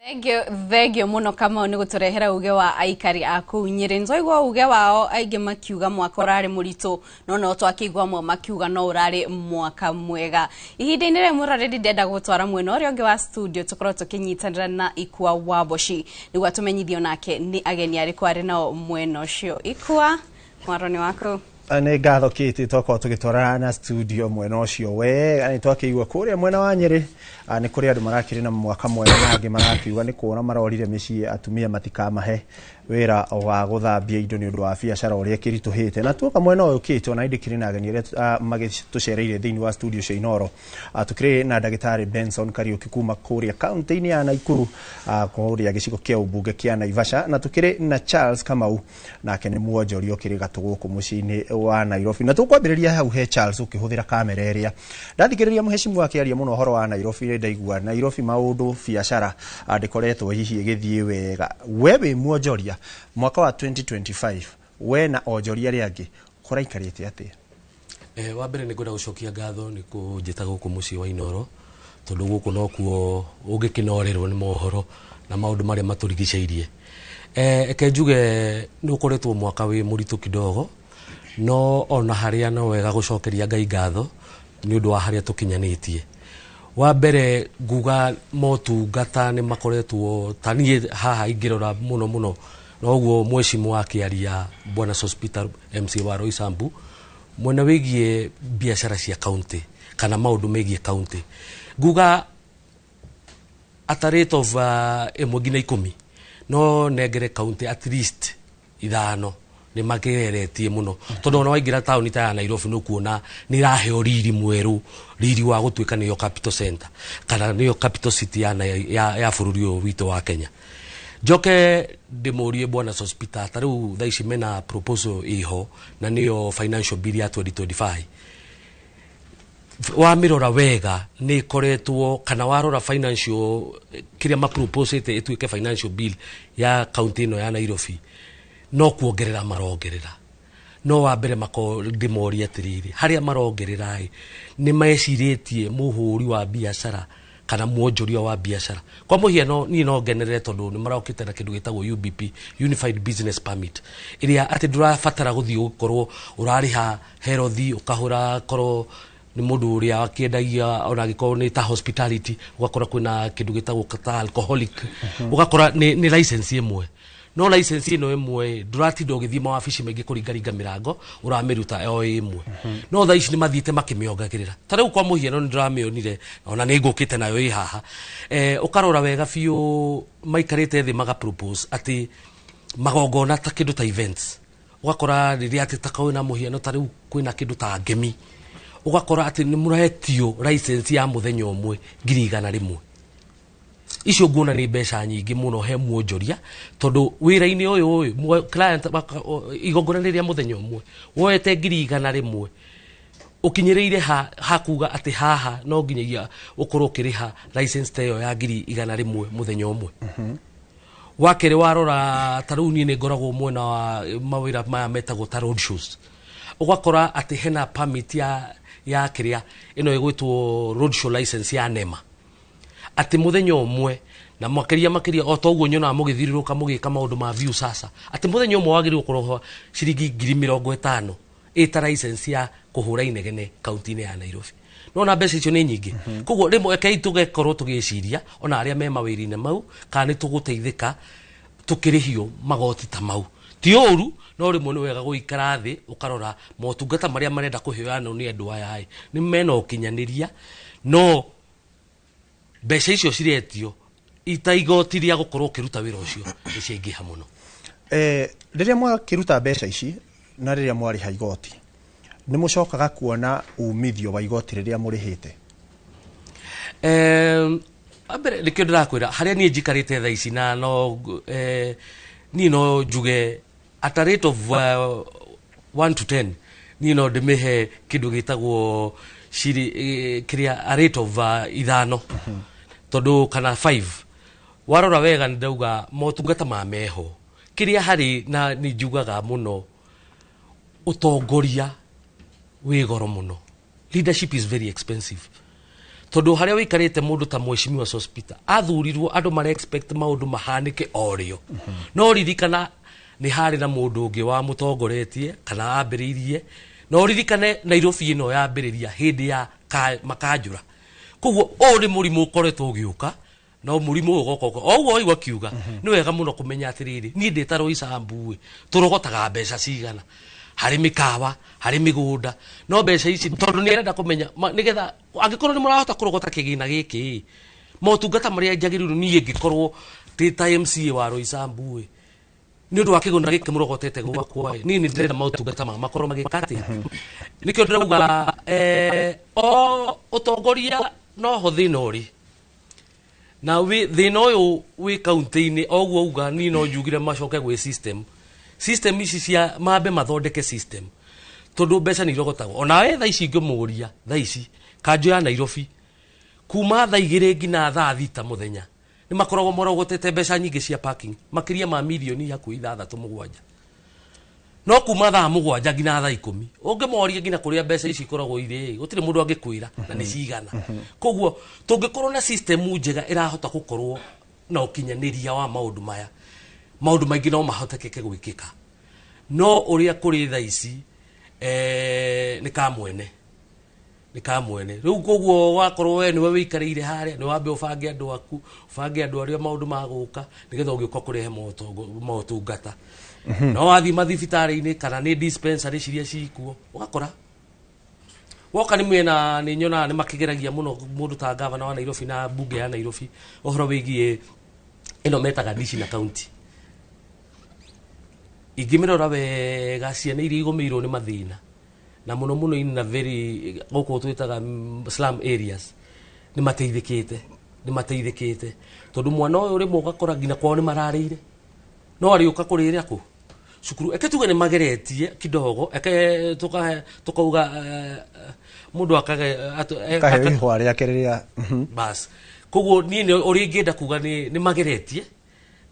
[SPEAKER 2] Thank you, thank you muno Kamau nĩ gũtũrehera uge wa aikari a kũu Nyĩrĩ. Nĩtwaigua uge wao, aingĩ makiuga mwaka ũrarĩ mũritũ, no twakĩigua amwe makiuga no ũrarĩ mwaka mwega. Ihinda-inĩ rĩrĩ mũroreri, ndenda gũtwara mwena ũrĩa ũngĩ wa studio tũkorwo tũkĩnyitanĩra na Ikua Wamboci nĩguo atũmenyithie onake nĩ ageni arĩkũ arĩ nao mwena ũcio. Ikua, mwaro nĩ waku.
[SPEAKER 3] Nĩ ngatho Kate, twakorwo tũgĩtwarana na studio mwena ũcio wega. Nĩ twakĩigua kũrĩa mwena wa Nyĩrĩ nĩ kũrĩ andũ marakĩrĩ na mwaka mwega na angĩ marakiuga nĩ kuona marorire mĩciĩ atumia matikamahe wĩra wa gũthambia indo nĩ ũndũ wa biacara ũrĩa ĩkĩritũhĩte. Na tuoka mwena ũyũ Kate, ona ndĩkĩrĩ na ageni arĩa magĩtũcereire thĩinĩ wa studio cia Inoro. Tũkĩrĩ na ndagĩtarĩ Benson Kariũki kuma kũrĩa kaunti-inĩ ya Naikuru, kũrĩa gĩcigo kĩa ũmbunge kĩa Naivasha, na tũkĩrĩ na Charles Kamau, nake nĩ mwonjoria ũkĩrĩ gatũ gũkũ mũciĩ-inĩ wa Nairobi. Na tũkwambĩrĩria hau he Charles ũkĩhũthĩra kamera ĩrĩa ndathikĩrĩria mũhecimu akĩaria mũno ũhoro wa Nairobi. Ndaigua Nairobi maũndũ biacara ndĩkoretwo hihi ĩgĩthiĩ wega. We wĩ mwonjoria, mwaka wa 2025 we na onjoria arĩa angĩ kũraikarĩte atĩa?
[SPEAKER 4] Wa mbere nĩ ngwenda gũcokia ngatho nĩ kũnjĩta gũkũ mũciĩ wa Inoro, tondũ gũkũ nokuo ũngĩkĩnorerwo nĩ mohoro na maũndũ marĩa matũrigicĩirie. Eke njuge nĩ ũkoretwo mwaka wĩ mũritũ kidogo, no ona harĩa no wega gũcokeria Ngai ngatho nĩ ũndũ wa harĩa tũkinyanĩtie. Wa mbere nguga motungata nĩ makoretwo, ta niĩ haha ingĩrora mũno mũno noguo mwecimu akĩaria bwana Sospeter MC wa Roysambu mwena wĩgiĩ biacara cia kaunti kana maũndũ megiĩ kaunti, nguga at a rate of 1 nginya 10 no nengere kaunti at least 5 nĩ mageretie mũno, tondũ ona waingĩra taũni ta ya Nairobi nĩ ũkuona nĩ ĩraheo riri mwerũ, riri wa gũtuĩka nĩyo capital center kana nĩyo capital city ya bũrũri ũyũ witũ wa Kenya. Njoke ndĩmũrie bwana Sospeter, ta rĩu thaa ici mena proposal ĩho na nĩyo financial bill ya 2025. Wamĩrora wega nĩ ĩkoretwo kana warora financial kĩrĩa maproposĩte ĩtuĩke financial bill ya kaunti ĩno ya Nairobi, no kuongerera marongerera. No wa mbere mako ndĩmorie atĩrĩrĩ, harĩa marongerera ĩ nĩ mecirĩtie mũhũri wa biacara kana mwonjoria wa biacara? Kwa mũhiano niĩ no ngenerere tondũ nĩ marokĩte na kĩndũ gĩtagwo UBP, Unified Business Permit, ĩrĩa atĩ ndũrabatara gũthiĩ gũkorwo ũrarĩha herothi ũkahũra korwo Nĩ mũndũ ũrĩa akĩendagia, ona angĩkorwo nĩ ta hospitality, ũgakora kwĩna kĩndũ gĩtagwo ta alcoholic, ũgakora nĩ license ĩmwe. No license ĩno ĩmwe ndũratinda ũgĩthiĩ mawabici maingĩ kũringaringa mĩrango, ũramĩruta o ĩmwe. No thaa ici nĩ mathiĩte makĩmĩongagĩrĩra. Ta rĩu kwa mũhiano nĩ ndĩramĩonire, ona nĩ ngũkĩte nayo ĩ haha. Ũkarora wega biũ, maikarĩte thĩ maga propose atĩ magongona ta kĩndũ ta events, ũgakora rĩrĩa atĩ ta kwĩna mũhiano, ta rĩu kwĩna kĩndũ ta ngemi, ũgakora atĩ nĩ mũretio license ya mũthenya ũmwe 100,000. Icio nguona nĩ mbeca nyingĩ mũno he mwonjoria, tondũ wĩra-inĩ ũyũ client igongona rĩrĩa mũthenya ũmwe woete 100,000, ũkinyĩrĩire ha hakuga atĩ haha no nginyagia ũkorwo ũkĩrĩha license ta ĩyo ya 100,000 mũthenya ũmwe. Wa kerĩ, warora ta rĩu niĩ nĩ ngoragwo mwena wa mawĩra maya metagwo ta road shows, ũgakora atĩ hena permit ya kĩrĩa ĩno ĩgwĩtwo road show license ya NEMA, atĩ mũthenya ũmwe, na makĩria makĩria o ta ũguo nyonaga mũgĩthiũrũrũka mũgĩka maũndũ ma view sasa, atĩ mũthenya ũmwe wagĩrĩirwo kũroha ciringi 50,000 ĩta license ya kũhũra inegene kaunti-inĩ ya Nairobi. Nona mbeca icio nĩ nyingĩ. Koguo rĩmwe rekei tũgekorwo tũgĩciria ona arĩa me mawĩra-inĩ mau kana nĩ tũgũteithĩka tũkĩrĩhio magoti ta mau. Ti ũru, no rĩmwe nĩ wega gũikara thĩ ũkarora motungata marĩa marenda kũheanwo nĩ andũ aya ĩ nĩ mena ũkinyanĩria, no mbeca icio ciretio ita igoti rĩa gũkorwo ũkĩruta wĩra ũcio nĩ ciaingĩha mũno.
[SPEAKER 3] Rĩrĩa mwakĩruta mbeca ici na rĩrĩa mwarĩha igoti, nĩ mũcokaga kuona umithio wa igoti rĩrĩa mũrĩhĩte?
[SPEAKER 4] Mbere nĩkĩo ndĩrakwĩra harĩa niĩ njikarĩte thaa ici, na no niĩ no njuge at a rate of 1 to 10, niĩ no ndĩmĩhe kĩndũ gĩtagwo kĩrĩa a rate of 5, tondũ kana 5. Warora wega nĩ ndauga motungata ma meho kĩrĩa harĩ, na nĩ njugaga mũno ũtongoria wĩ goro mũno. Leadership is very expensive, tondũ harĩa wĩikarĩte mũndũ ta mheshimiwa Sospeter athurirwo, andũ mara expect maũndũ mahanĩke o rĩo. No ririkana nĩ harĩ na mũndũ ũngĩ wa mũtongoretie kana ambĩrĩirie, no ririkane Nairobi ĩno yambĩrĩria hĩndĩ ya makanjũra. Koguo ũyũ nĩ mũrimũ ũkoretwo ũgĩũka, no mũrimũ ũyũ ũgoka o ũguo waigua kiuga. Nĩ wega mũno kũmenya atĩrĩrĩ, niĩ ndĩ ta Roysambu ĩ, tũrogotaga mbeca cigana harĩ mĩkawa, harĩ mĩgũnda, no mbeca ici tondũ nĩ arenda kũmenya nĩgetha angĩkorwo nĩ mũrahota kũrogota kĩgĩna gĩkĩ ĩ, motungata marĩa njagĩrĩirwo niĩ ngĩkorwo ndĩ ta MCA wa Roysambu ĩ, nĩ ũndũ wa kĩgũna gĩkĩ mũrogotete gwakwa ĩ, niĩ nĩ ndĩrenda motungata ma makorwo magĩka atĩa. Nĩkĩo ndĩrauga o ũtongoria noho thĩna ũrĩ na thĩna ũyũ wĩ kaunti-inĩ. O ũguo uga niĩ no njugire macoke gwĩ system ici cia mambe mathondeke system, tondũ mbeca nĩ irogotagwo. Ona we thaa ici ngĩmũria, thaa ici kanjũ ya Nairobi kuma thaa 2 nginya thaa 6 mũthenya nĩ makoragwo marogotete mbeca nyingĩ cia parking makĩria ma mirioni hakuhĩ 6, 7, no kuma thaa 7 nginya thaa 10 ũngĩmoria nginya kũrĩa mbeca ici ikoragwo irĩ, gũtirĩ mũndũ angĩkwĩra na nĩ cigana. Koguo tũngĩkorwo na system njega ĩrahota gũkorwo na ũkinyanĩria wa maũndũ maya, maũndũ maingĩ no mahotekeke gwĩkĩka. No ũrĩa kũrĩ thaa ici nĩ kamwene rĩu. Koguo wakorwo we nĩwe wĩikarĩire harĩa, nĩ wambe ũbange andũ aku, ũbange andũ arĩa maũndũ magũka nĩgetha ũgĩũka kũrehe motungata. No wathiĩ mathibitarĩ-inĩ kana nĩ dispensary ciria cikuo, ũgakora woka nĩ mwena nĩ nyonaga nĩ makĩgeragia mũno mũndũ ta gavana wa Nairobi na mbunge ya Nairobi ũhoro wĩgiĩ ĩno metaga dishi na county. Ingĩmĩrora wega, ciana iria igũmĩirwo nĩ mathĩna na mũno mũno in a very gũkũ twĩtaga slum areas nĩ mateithĩkĩte tondũ mwana ũyũ rĩmwe ũgakora nginya kwao nĩ mararĩire, no arĩũka kũrĩra kũ cukuru. Eke tuge nĩ mageretie kidogo, eke tukauga mũndũ akage
[SPEAKER 3] Kaheo ihũa rĩake rĩrĩa
[SPEAKER 4] Bas, koguo niĩ nĩ ũrĩa ingĩenda kuga nĩ mageretie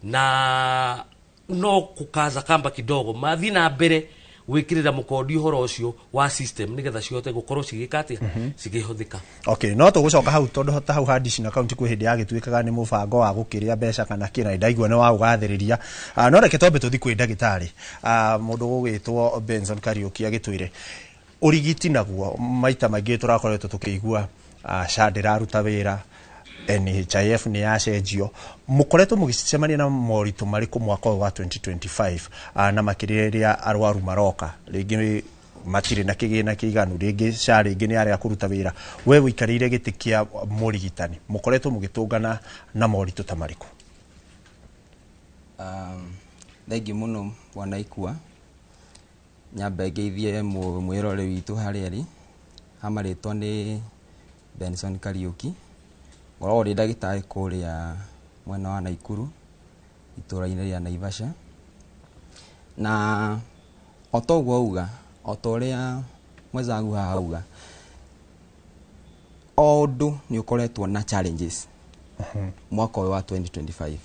[SPEAKER 4] na no kukaza kamba kidogo, mathiĩ na mbere gwĩkĩrĩra mũkondi ũhoro ũcio wa system nĩgetha cihote gũkorwo cigĩka atĩa, cikĩhũthĩka.
[SPEAKER 3] Okay, no tũgũcoka hau tondũ ta hau handi na kaunti kwĩ hĩndĩ yagĩtuĩkaga nĩ mũbango wa gũkĩrĩa mbeca kana kĩna, ndaigua nĩ wa gũgathĩrĩria. No reke twambe tũthi kwĩ ndagĩtarĩ, mũndũ gũgĩtwo Benson Kariũki, agĩtwĩre Ũrigiti naguo maita maingĩ tũrakoretwo tũkĩigua SHA ndĩraruta wĩra, NHIF nĩ yacenjio. Mũkoretwo mũgĩcemania na moritũ marĩkũ mwaka ũyũ wa 2025, na makĩria rĩrĩa arwaru maroka rĩngĩ matirĩ na kĩgĩna kĩiganu, rĩngĩ SHA rĩngĩ nĩ yarega kũruta wĩra? We wĩikarĩire gĩtĩ kĩa mũrigitani, mũkoretwo mũgĩtũngana na moritũ ta marĩkũ?
[SPEAKER 5] Thengiũ mũno, bwana Ikua. Nyambe ngeithie mwĩrore witũ harĩa arĩ. Ha marĩtwa nĩ Benson Kariũki, ngoragwo ndĩ ndagĩtarĩ kũrĩa mwena wa Naikuru, itũra-inĩ rĩa Naivasha. Na o ta ũguo auga, o ta ũrĩa mwenzangu haha auga, o ũndũ nĩ ũkoretwo na challenges mwaka ũyũ wa 2025,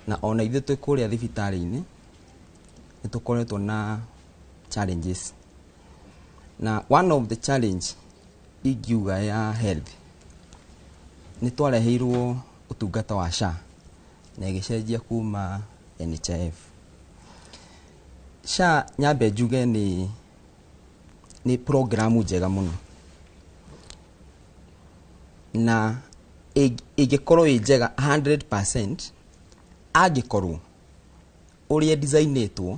[SPEAKER 5] na ona ithuĩ twĩ kũrĩa thibitarĩ-inĩ nĩ tũkoretwo na challenges. Na one of the challenge ingiuga ya health, nĩ twareheirwo ũtungata wa SHA na ĩgĩcenjia kuma NHIF. SHA, nyambe njuge, nĩ programu njega mũno, na ĩngĩkorwo ĩ njega 100% angĩkorwo ũrĩa designĩtwo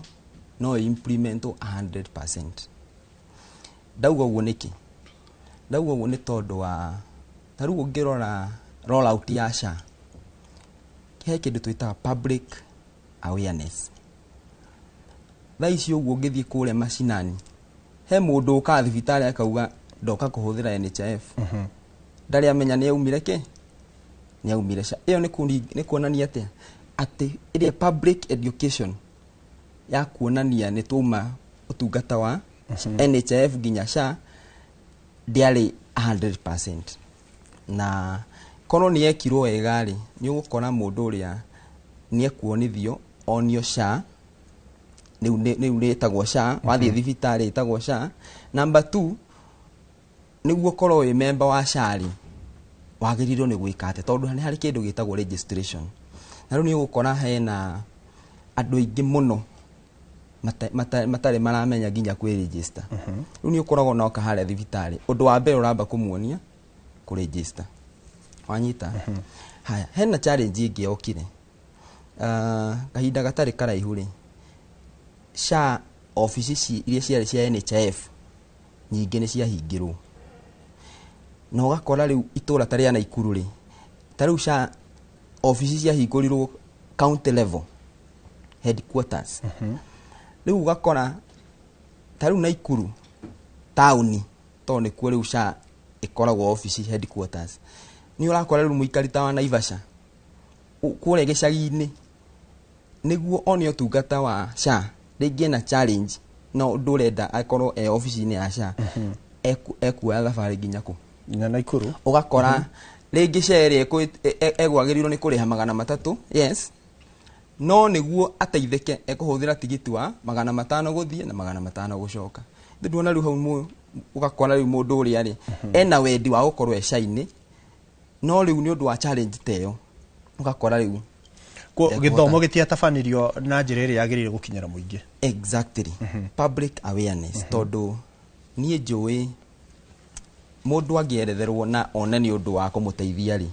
[SPEAKER 5] no implementwo 100%. Ndauga ũguo nĩkĩ? Ndauga ũguo nĩ tondũ wa ta rĩu ũngĩrora rollout ya SHA, he kĩndũ twĩtaga public awareness. Thaa ici ũguo ũngĩthiĩ kũrĩa macinani, he mũndũ ũkaga thibitarĩ akauga ndoka kũhũthĩra NHIF, ndarĩ amenya nĩ aumire kĩ, nĩ aumire SHA. Ĩyo nĩ kuonania atĩa? Atĩ ĩrĩa public education ya kuonania nĩ twauma ũtungata wa NHIF nginya SHA ndĩarĩ 100%. Na korwo nĩ yekirwo wega rĩ, nĩ ũgũkora mũndũ ũrĩa nĩ ekuonithio, onio SHA rĩu rĩtagwo SHA, wathiĩ thibitarĩ ĩtagwo SHA. Number two, nĩguo ũkorwo wĩ member wa SHA rĩ, wagĩrĩirwo nĩ gwĩka atĩa? Tondũ nĩ harĩ kĩndũ gĩtagwo registration, na rĩu nĩ ũgũkora hena andũ aingĩ mũno matarĩ maramenya nginya kwĩ register. Rĩu nĩ ũkoragwo na oka harĩa thibitarĩ, ũndũ wa mbere ũramba kũmuonia kũ register, wanyita? Haya, hena challenge ĩngĩ yokire. Kahinda gatarĩ karaihu rĩ, SHA obici iria ciarĩ cia NHIF nyingĩ nĩ ciahingirwo, na ũgakora rĩu itũra ta rĩa Naikuru rĩ, ta rĩu SHA obici ciahingũrirwo county level headquarters. Rĩu ũgakora ta rĩu Naikuru taũni, tondũ nĩkuo rĩu SHA ĩkoragwo obici headquarters, nĩ ũrakora rĩu mũikari ta wa Naivasha kũrĩa gĩcagi-inĩ, nĩguo one ũtungata wa SHA, rĩngĩ ena challenge no ũndũ ũrenda akorwo e obici-inĩ ya SHA, ekuoya thabarĩ nginya kũ?
[SPEAKER 3] Nginya Naikuru.
[SPEAKER 5] Ũgakora rĩngĩ SHA ĩrĩa egwagĩrĩirwo nĩ kũrĩha 300, yes, no nĩguo ateithĩke ekũhũthĩra tigiti wa 500 gũthiĩ na 500 gũcoka. Ndĩ rĩu hau ũgakora rĩu mũndũ ũrĩa rĩ ena wendi wa gũkorwo e SHA-inĩ, no rĩu nĩ ũndũ wa challenge ta ĩyo ũgakora rĩu
[SPEAKER 3] gĩthomo gĩtiatabanirio na njĩra ĩrĩa yagĩrĩire gũkinyĩra mũingĩ.
[SPEAKER 5] Exactly, public awareness. Tondũ niĩ njũĩ mũndũ angĩeretherwo na one nĩ ũndũ wa kũmũteithia rĩ,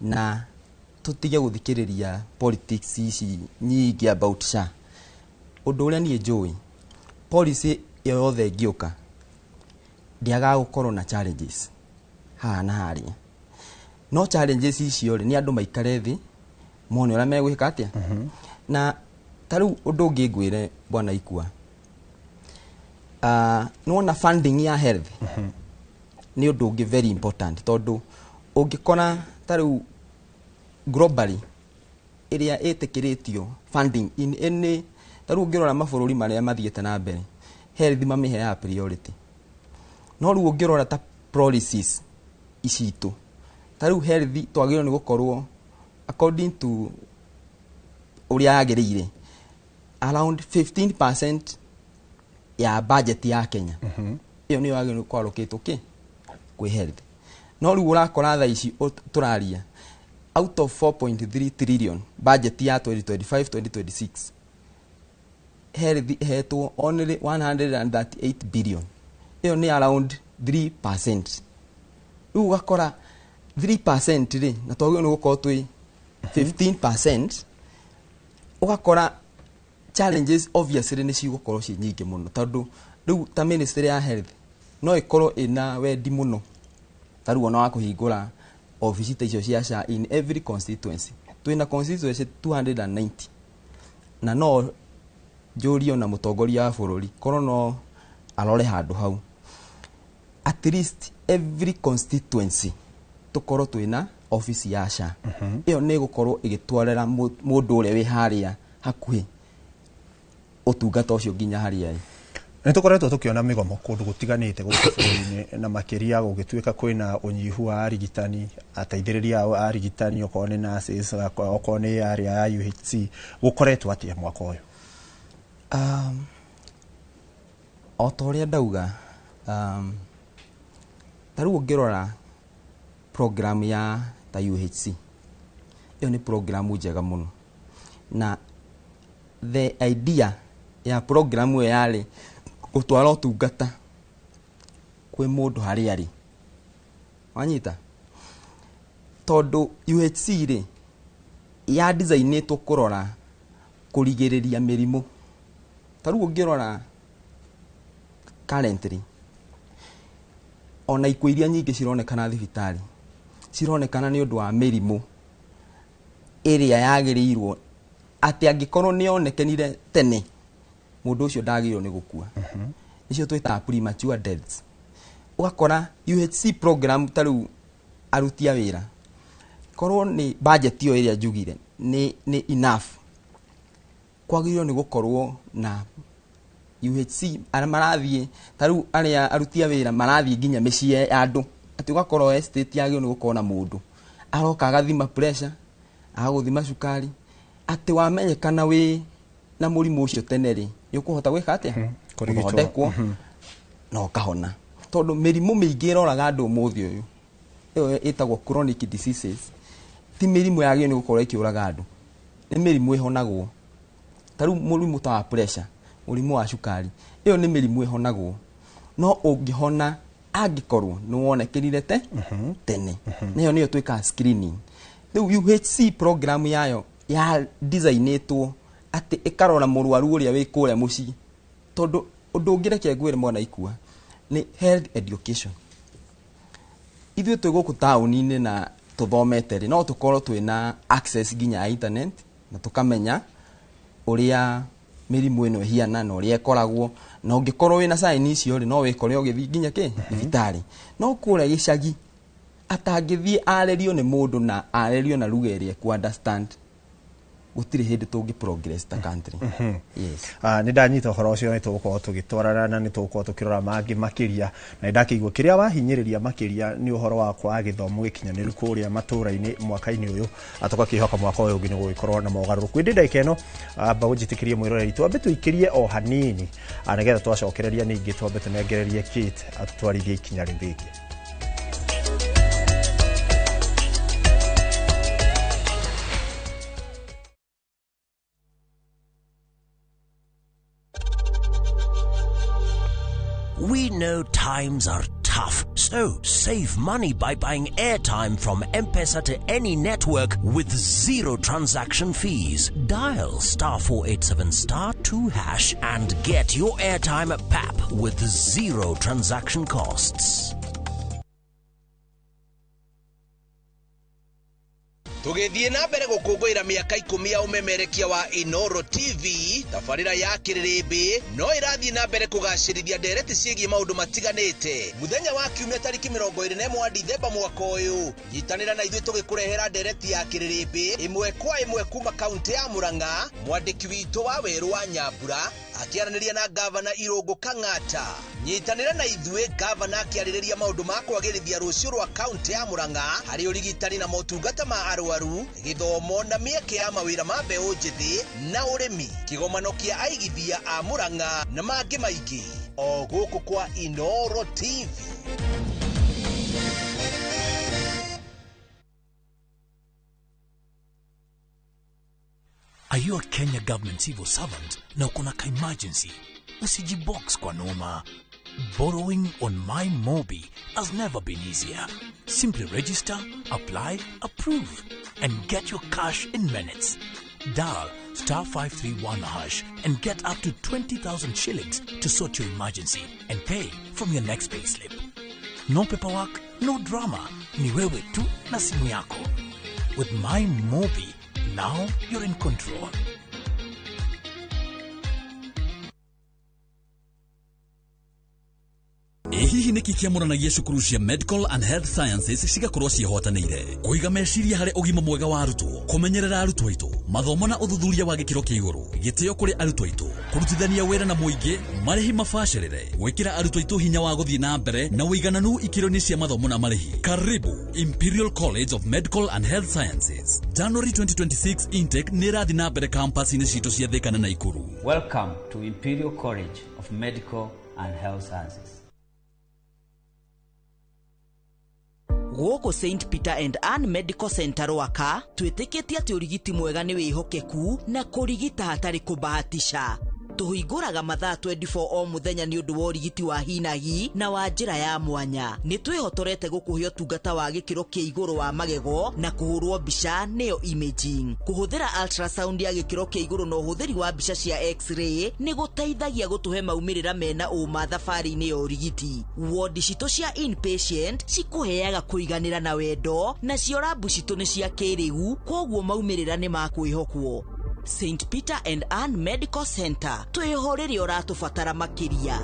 [SPEAKER 5] na tũtige gũthikĩrĩria politics ici nyingĩ about SHA. Ũndũ ũrĩa niĩ njũĩ, policy yothe ĩngĩũka ndĩagaga gũkorwo na challenges haha na harĩa, no challenges icio rĩ, nĩ andũ maikare thĩ mone ũrĩa megwĩka atĩa. Na ta rĩu ũndũ ũngĩ ngwĩre, bwana Ikua, nĩwona funding ya health nĩ ũndũ ũngĩ very important, tondũ ũngĩkora ta rĩu globally ĩrĩa ĩtĩkĩrĩtio funding in any, ta rĩu ũngĩrora mabũrũri marĩa mathiĩte na mbere, health mamĩheaga priority. No rĩu ũngĩrora ta policies icitũ, ta rĩu health twagĩrĩirwo nĩ gũkorwo according to ũrĩa yagĩrĩire around 15% ya budget ya Kenya. Ĩyo nĩyo yagĩrĩirwo kwarũkĩtwo kĩ kwĩ health. No rĩu ũrakora thaa ici tũraria, out of 4.3 trillion budget ya 2025 2026, health ĩhetwo only 138 billion. Ĩyo nĩ around 3%. Rĩu ũgakora 3% rĩ, na twagĩrĩirwo nĩ gũkorwo twĩ 15%. Ũgakora challenges obviously nĩ cigũkorwo ciĩ nyingĩ mũno, tondũ rĩu ta ministry ya health no ĩkorwo ĩna wendi mũno ta rĩu ona wa kũhingũra obici ta icio cia SHA in every constituency. Twĩna constituency 290, na no njũrie ona mũtongoria wa bũrũri korwo no arore handũ hau, at least every constituency tũkorwo twĩna obici ya SHA. Ĩyo nĩ ĩgũkorwo ĩgĩtwarĩra mũndũ ũrĩa wĩ harĩa hakuhĩ ũtungata ũcio nginya harĩa ĩ.
[SPEAKER 3] Nĩ tũkoretwo tũkĩona mĩgomo kũndũ gũtiganĩte gũkũ bũrũri-inĩ, na makĩria gũgĩtuĩka kwĩna ũnyihu wa arigitani, ateithĩrĩria a arigitani, okorwo nĩ nurses, okorwo nĩ arĩa a UHC. Gũkoretwo atĩa mwaka ũyũ?
[SPEAKER 5] O ta ũrĩa ndauga, ta rĩu ũngĩrora program ya ta UHC, ĩyo nĩ program njega mũno, na the idea ya program ĩyo yarĩ gũtwara ũtungata kwĩ mũndũ harĩa arĩ, wanyita? Tondũ UHC rĩ, ya designĩtwo kũrora kũrigĩrĩria mĩrimũ. Ta rĩu ũngĩrora currently, ona ikuũ iria nyingĩ cironekana thibitarĩ cironekana nĩ ũndũ wa mĩrimũ ĩrĩa yagĩrĩirwo atĩ angĩkorwo nĩ yonekanire tene, mũndũ ũcio ndagĩrĩirwo nĩ gũkua. Nĩcio twĩtaga premature deaths. Ũgakora UHC program ta rĩu aruti a wĩra, korwo nĩ budget ĩyo ĩrĩa njugire nĩ enough, kwagĩrĩirwo nĩ gũkorwo na UHC arĩa marathiĩ, ta rĩu arĩa aruti a wĩra marathiĩ nginya mĩciĩ ya andũ, atĩ ũgakorwo estate yagĩrĩirwo nĩ gũkorwo na mũndũ aroka agathima pressure, agagũthima cukari, atĩ wamenyekana wĩ na mũrimũ ũcio tene rĩ, nĩ ũkũhota gwĩka atĩa?
[SPEAKER 3] Kũrigitwo.
[SPEAKER 5] Gũthondekwo na ũkahona. Tondũ mĩrimũ mĩingĩ ĩroraga andũ ũmũthĩ ũyũ, ĩyo ĩtagwo chronic diseases, ti mĩrimũ yagĩrĩirwo nĩ gũkorwo ĩkĩũraga andũ, nĩ mĩrimũ ĩhonagwo. Ta rĩu mũrimũ ta wa pressure, mũrimũ wa cukari, ĩyo nĩ mĩrimũ ĩhonagwo, no ũngĩhona angĩkorwo nĩ wonekanire tene. Na ĩyo nĩyo twĩkaga screening. Rĩu UHC program yayo ya designĩtwo atĩ ĩkarora mũrwaru ũrĩa wĩ kũrĩa mũciĩ, tondũ ũndũ ũngĩ reke ngwĩre mwana ikua nĩ health education. Ithuĩ twĩ gũkũ taũni-inĩ na tũthomete rĩ, no tũkorwo twĩna access nginya ya internet na tũkamenya ũrĩa mĩrimũ ĩno ĩhiana na ũrĩa ĩkoragwo, na ũngĩkorwo wĩna sign icio rĩ, no wĩkore ũgĩthiĩ nginya kĩ thibitarĩ. No kũrĩa gĩcagi atangĩthiĩ arerio nĩ mũndũ na arerio na lugha ĩrĩa ekũ understand, gũtirĩ hĩndĩ tũngĩ progress ta country. Yes.
[SPEAKER 3] Nĩ ndanyita ũhoro ũcio, nĩ tũgũkorwo tũgĩtwarana na nĩ tũgũkorwo tũkĩrora mangĩ makĩria, na nĩ ndakĩigua kĩrĩa wahinyĩrĩria makĩria nĩ ũhoro wa kwaga gĩthomo gĩkinyanĩru kũrĩa matũũra-inĩ mwaka-inĩ ũyũ, na tũgakĩhoka mwaka ũyũ ũngĩ nĩ gũgĩkorwo na mogarũrũku. Ĩndĩ ndagĩka ĩno amba ũnjĩtĩkĩrie mwĩroreri twambe tũikĩrie o hanini, nĩgetha twacokereria ningĩ twambe tũnengererie Kate atũtwarithie ikinya rĩu rĩngĩ.
[SPEAKER 6] We know times are tough, so save money by buying airtime from M-Pesa to any network with zero transaction fees. Dial *487*2# and get your airtime at PAP with zero transaction costs.
[SPEAKER 7] Tũgĩthiĩ na mbere gũkũngũĩra mĩaka 10 ya ũmemerekia wa Inoro TV, tabarĩra ya kĩrĩrĩmbĩ no ĩrathiĩ na mbere kũgacĩrithia ndereti ciĩgiĩ maũndũ matiganĩte. Mũthenya wa kiumia tarĩki 21 Dithemba mwaka ũyũ, nyitanĩra na ithuĩ tũgĩkũrehera ndereti ya kĩrĩrĩmbĩ ĩmwe kwa ĩmwe kuma kaũntĩ ya Murang'a. Mwandĩki witũ wa werũ wa Nyambura akĩaranĩria na gavana Irũngũ Kang'ata. Nyitanĩra na ithuĩ gavana akĩarĩrĩria maũndũ ma kwagĩrithia rũciũ rwa kaũntĩ ya Murang'a harĩ ũrigitani na motungata ma arwaru, gĩthomo na mĩeke ya mawĩra ma mbeũ njĩthĩ na ũrĩmi, kĩgomano kĩa aigithia a Murang'a na mangĩ maingĩ, o gũkũ kwa Inoro TV.
[SPEAKER 8] Are you a Kenya government civil servant na uko na ka emergency? Usijibox kwa noma. Borrowing on My Mobi has never been easier. Simply register, apply, approve, and get your cash in minutes. Dial star 531 hash and get up to 20,000 shillings to sort your emergency and pay from your next payslip. No paperwork, no drama. Ni wewe tu na simu yako. With My Mobi, now you're in control.
[SPEAKER 9] Ĩ hihi nĩkĩ kĩamũranagia cukuru cia Medical and Health Sciences cigakorwo ciĩhotanĩire kũiga meciria harĩ ũgima mwega wa arutwo, kũmenyerera arutwo aitũ, mathomo na ũthuthuria wa gĩkĩro kĩa igũrũ, gĩtĩo kũrĩ arutwo aitũ, kũrutithania wĩra na mũingĩ, marĩhi mabacĩrĩre, gwĩkĩra arutwo aitũ hinya wa gũthiĩ na mbere na ũigananu ikĩro-inĩ cia mathomo na marĩhi. Karibu Imperial College of Medical and Health Sciences. January 2026 intake nĩ ĩrathiĩ na mbere campus-inĩ citũ cia Thika na Naikuru.
[SPEAKER 11] Welcome to Imperial College of Medical and Health Sciences.
[SPEAKER 12] Gũkũ St Peter and Ann Medical Center Rwaka twĩtĩkĩtie atĩ ũrigiti mwega nĩ wĩhokeku na kũrigita hatarĩ kũbahatisha. Tũhingũraga mathaa 24 o mũthenya nĩ ũndũ wa ũrigiti wa hinahi na wa njĩra ya mwanya. Nĩ twĩhotorete gũkũhe ũtungata wa gĩkĩro kĩa igũrũ wa magego na kũhũrwo mbica nĩyo imaging. Kũhũthĩra ultrasound ya gĩkĩro kĩa igũrũ na ũhũthĩri wa mbica cia x-ray nĩ gũteithagia gũtũhe maumĩrĩra mena ũma thabarĩ-inĩ ya ũrigiti. Wodi citũ cia inpatient cikũheaga kũiganĩra na wendo, nacio rabu citũ nĩ cia kĩrĩu, kwoguo maumĩrĩra nĩ ma kwĩhokwo. St Peter and Ann Medical Center, twĩho rĩrĩa ũratũbatara makĩria.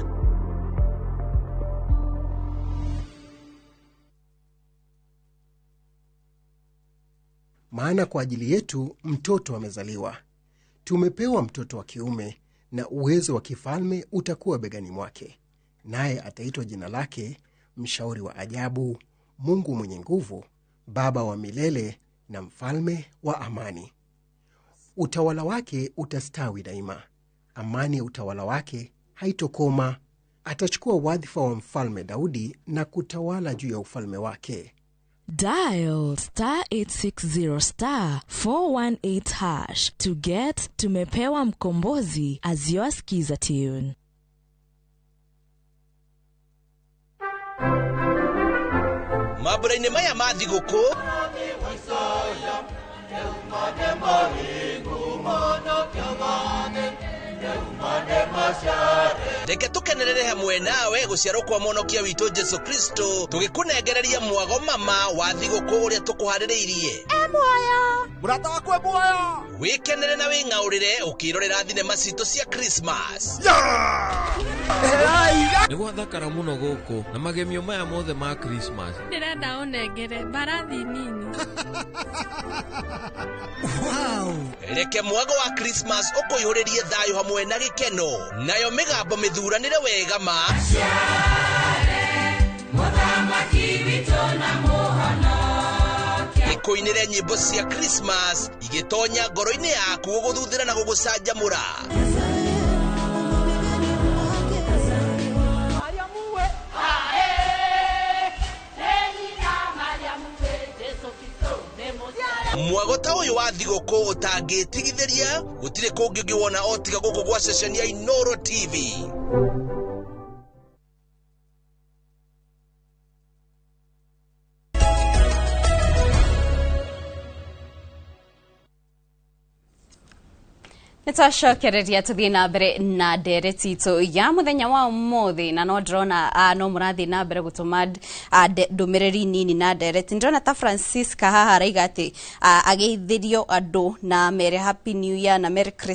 [SPEAKER 13] Maana kwa ajili yetu mtoto amezaliwa, tumepewa mtoto wa kiume, na uwezo wa kifalme utakuwa begani mwake, naye ataitwa jina lake Mshauri wa Ajabu, Mungu Mwenye Nguvu, Baba wa Milele na Mfalme wa Amani. Utawala wake utastawi daima, amani ya utawala wake haitokoma. Atachukua wadhifa wa mfalme Daudi na kutawala juu ya ufalme wake.
[SPEAKER 26] Dial star 860 star 418 hash to get Tumepewa Mkombozi as your skiza tune.
[SPEAKER 7] Mambura-inĩ maya ma thigũkũ reke tũkenerere hamwe nawe gũciarwo kwa mũhonokia witũ Jesu Kristo, tũgĩkũnengereria mwago mama wa thigũkũ ũrĩa tũkũharĩrĩirie.
[SPEAKER 27] E muoyo mũrata wakwa e muoyo,
[SPEAKER 7] wĩkenere na wĩng'aũrĩre ũkĩrorera thinema citũ cia Christmas.
[SPEAKER 28] Nĩ gwathakara mũno gũkũ na magemio maya mothe ma Christmas.
[SPEAKER 29] Ndĩrenda ũnengere mbarathi nini.
[SPEAKER 7] Wow. Reke mwago wa Christmas ũkũihũrĩrie thayũ hamwe na gĩkeno, nayo mĩgambo mĩthuranĩre wega ma ĩkũinĩre nyĩmbo cia Christmas igĩtonya ngoro-inĩ yaku gũgũthuthĩra na gũgũcanjamũra. Mwago ta ũyũ wa thigũkũ ũtangĩtigithĩria, gũtirĩ kũngĩ ũngĩwona o tiga gũkũ gwa ceceni ya Inooro TV.
[SPEAKER 2] Nĩtwacokereria tũthiĩ na mbere na ndereti itũ ya mũthenya wa ũmũthĩ, na no ndĩrona no mũrathiĩ na mbere gũtũma ndũmĩrĩri nini na ndereti. Ndĩrona ta Francisca haha araiga atĩ ageithĩrio andũ na mere Happy New Year na Merry Christmas.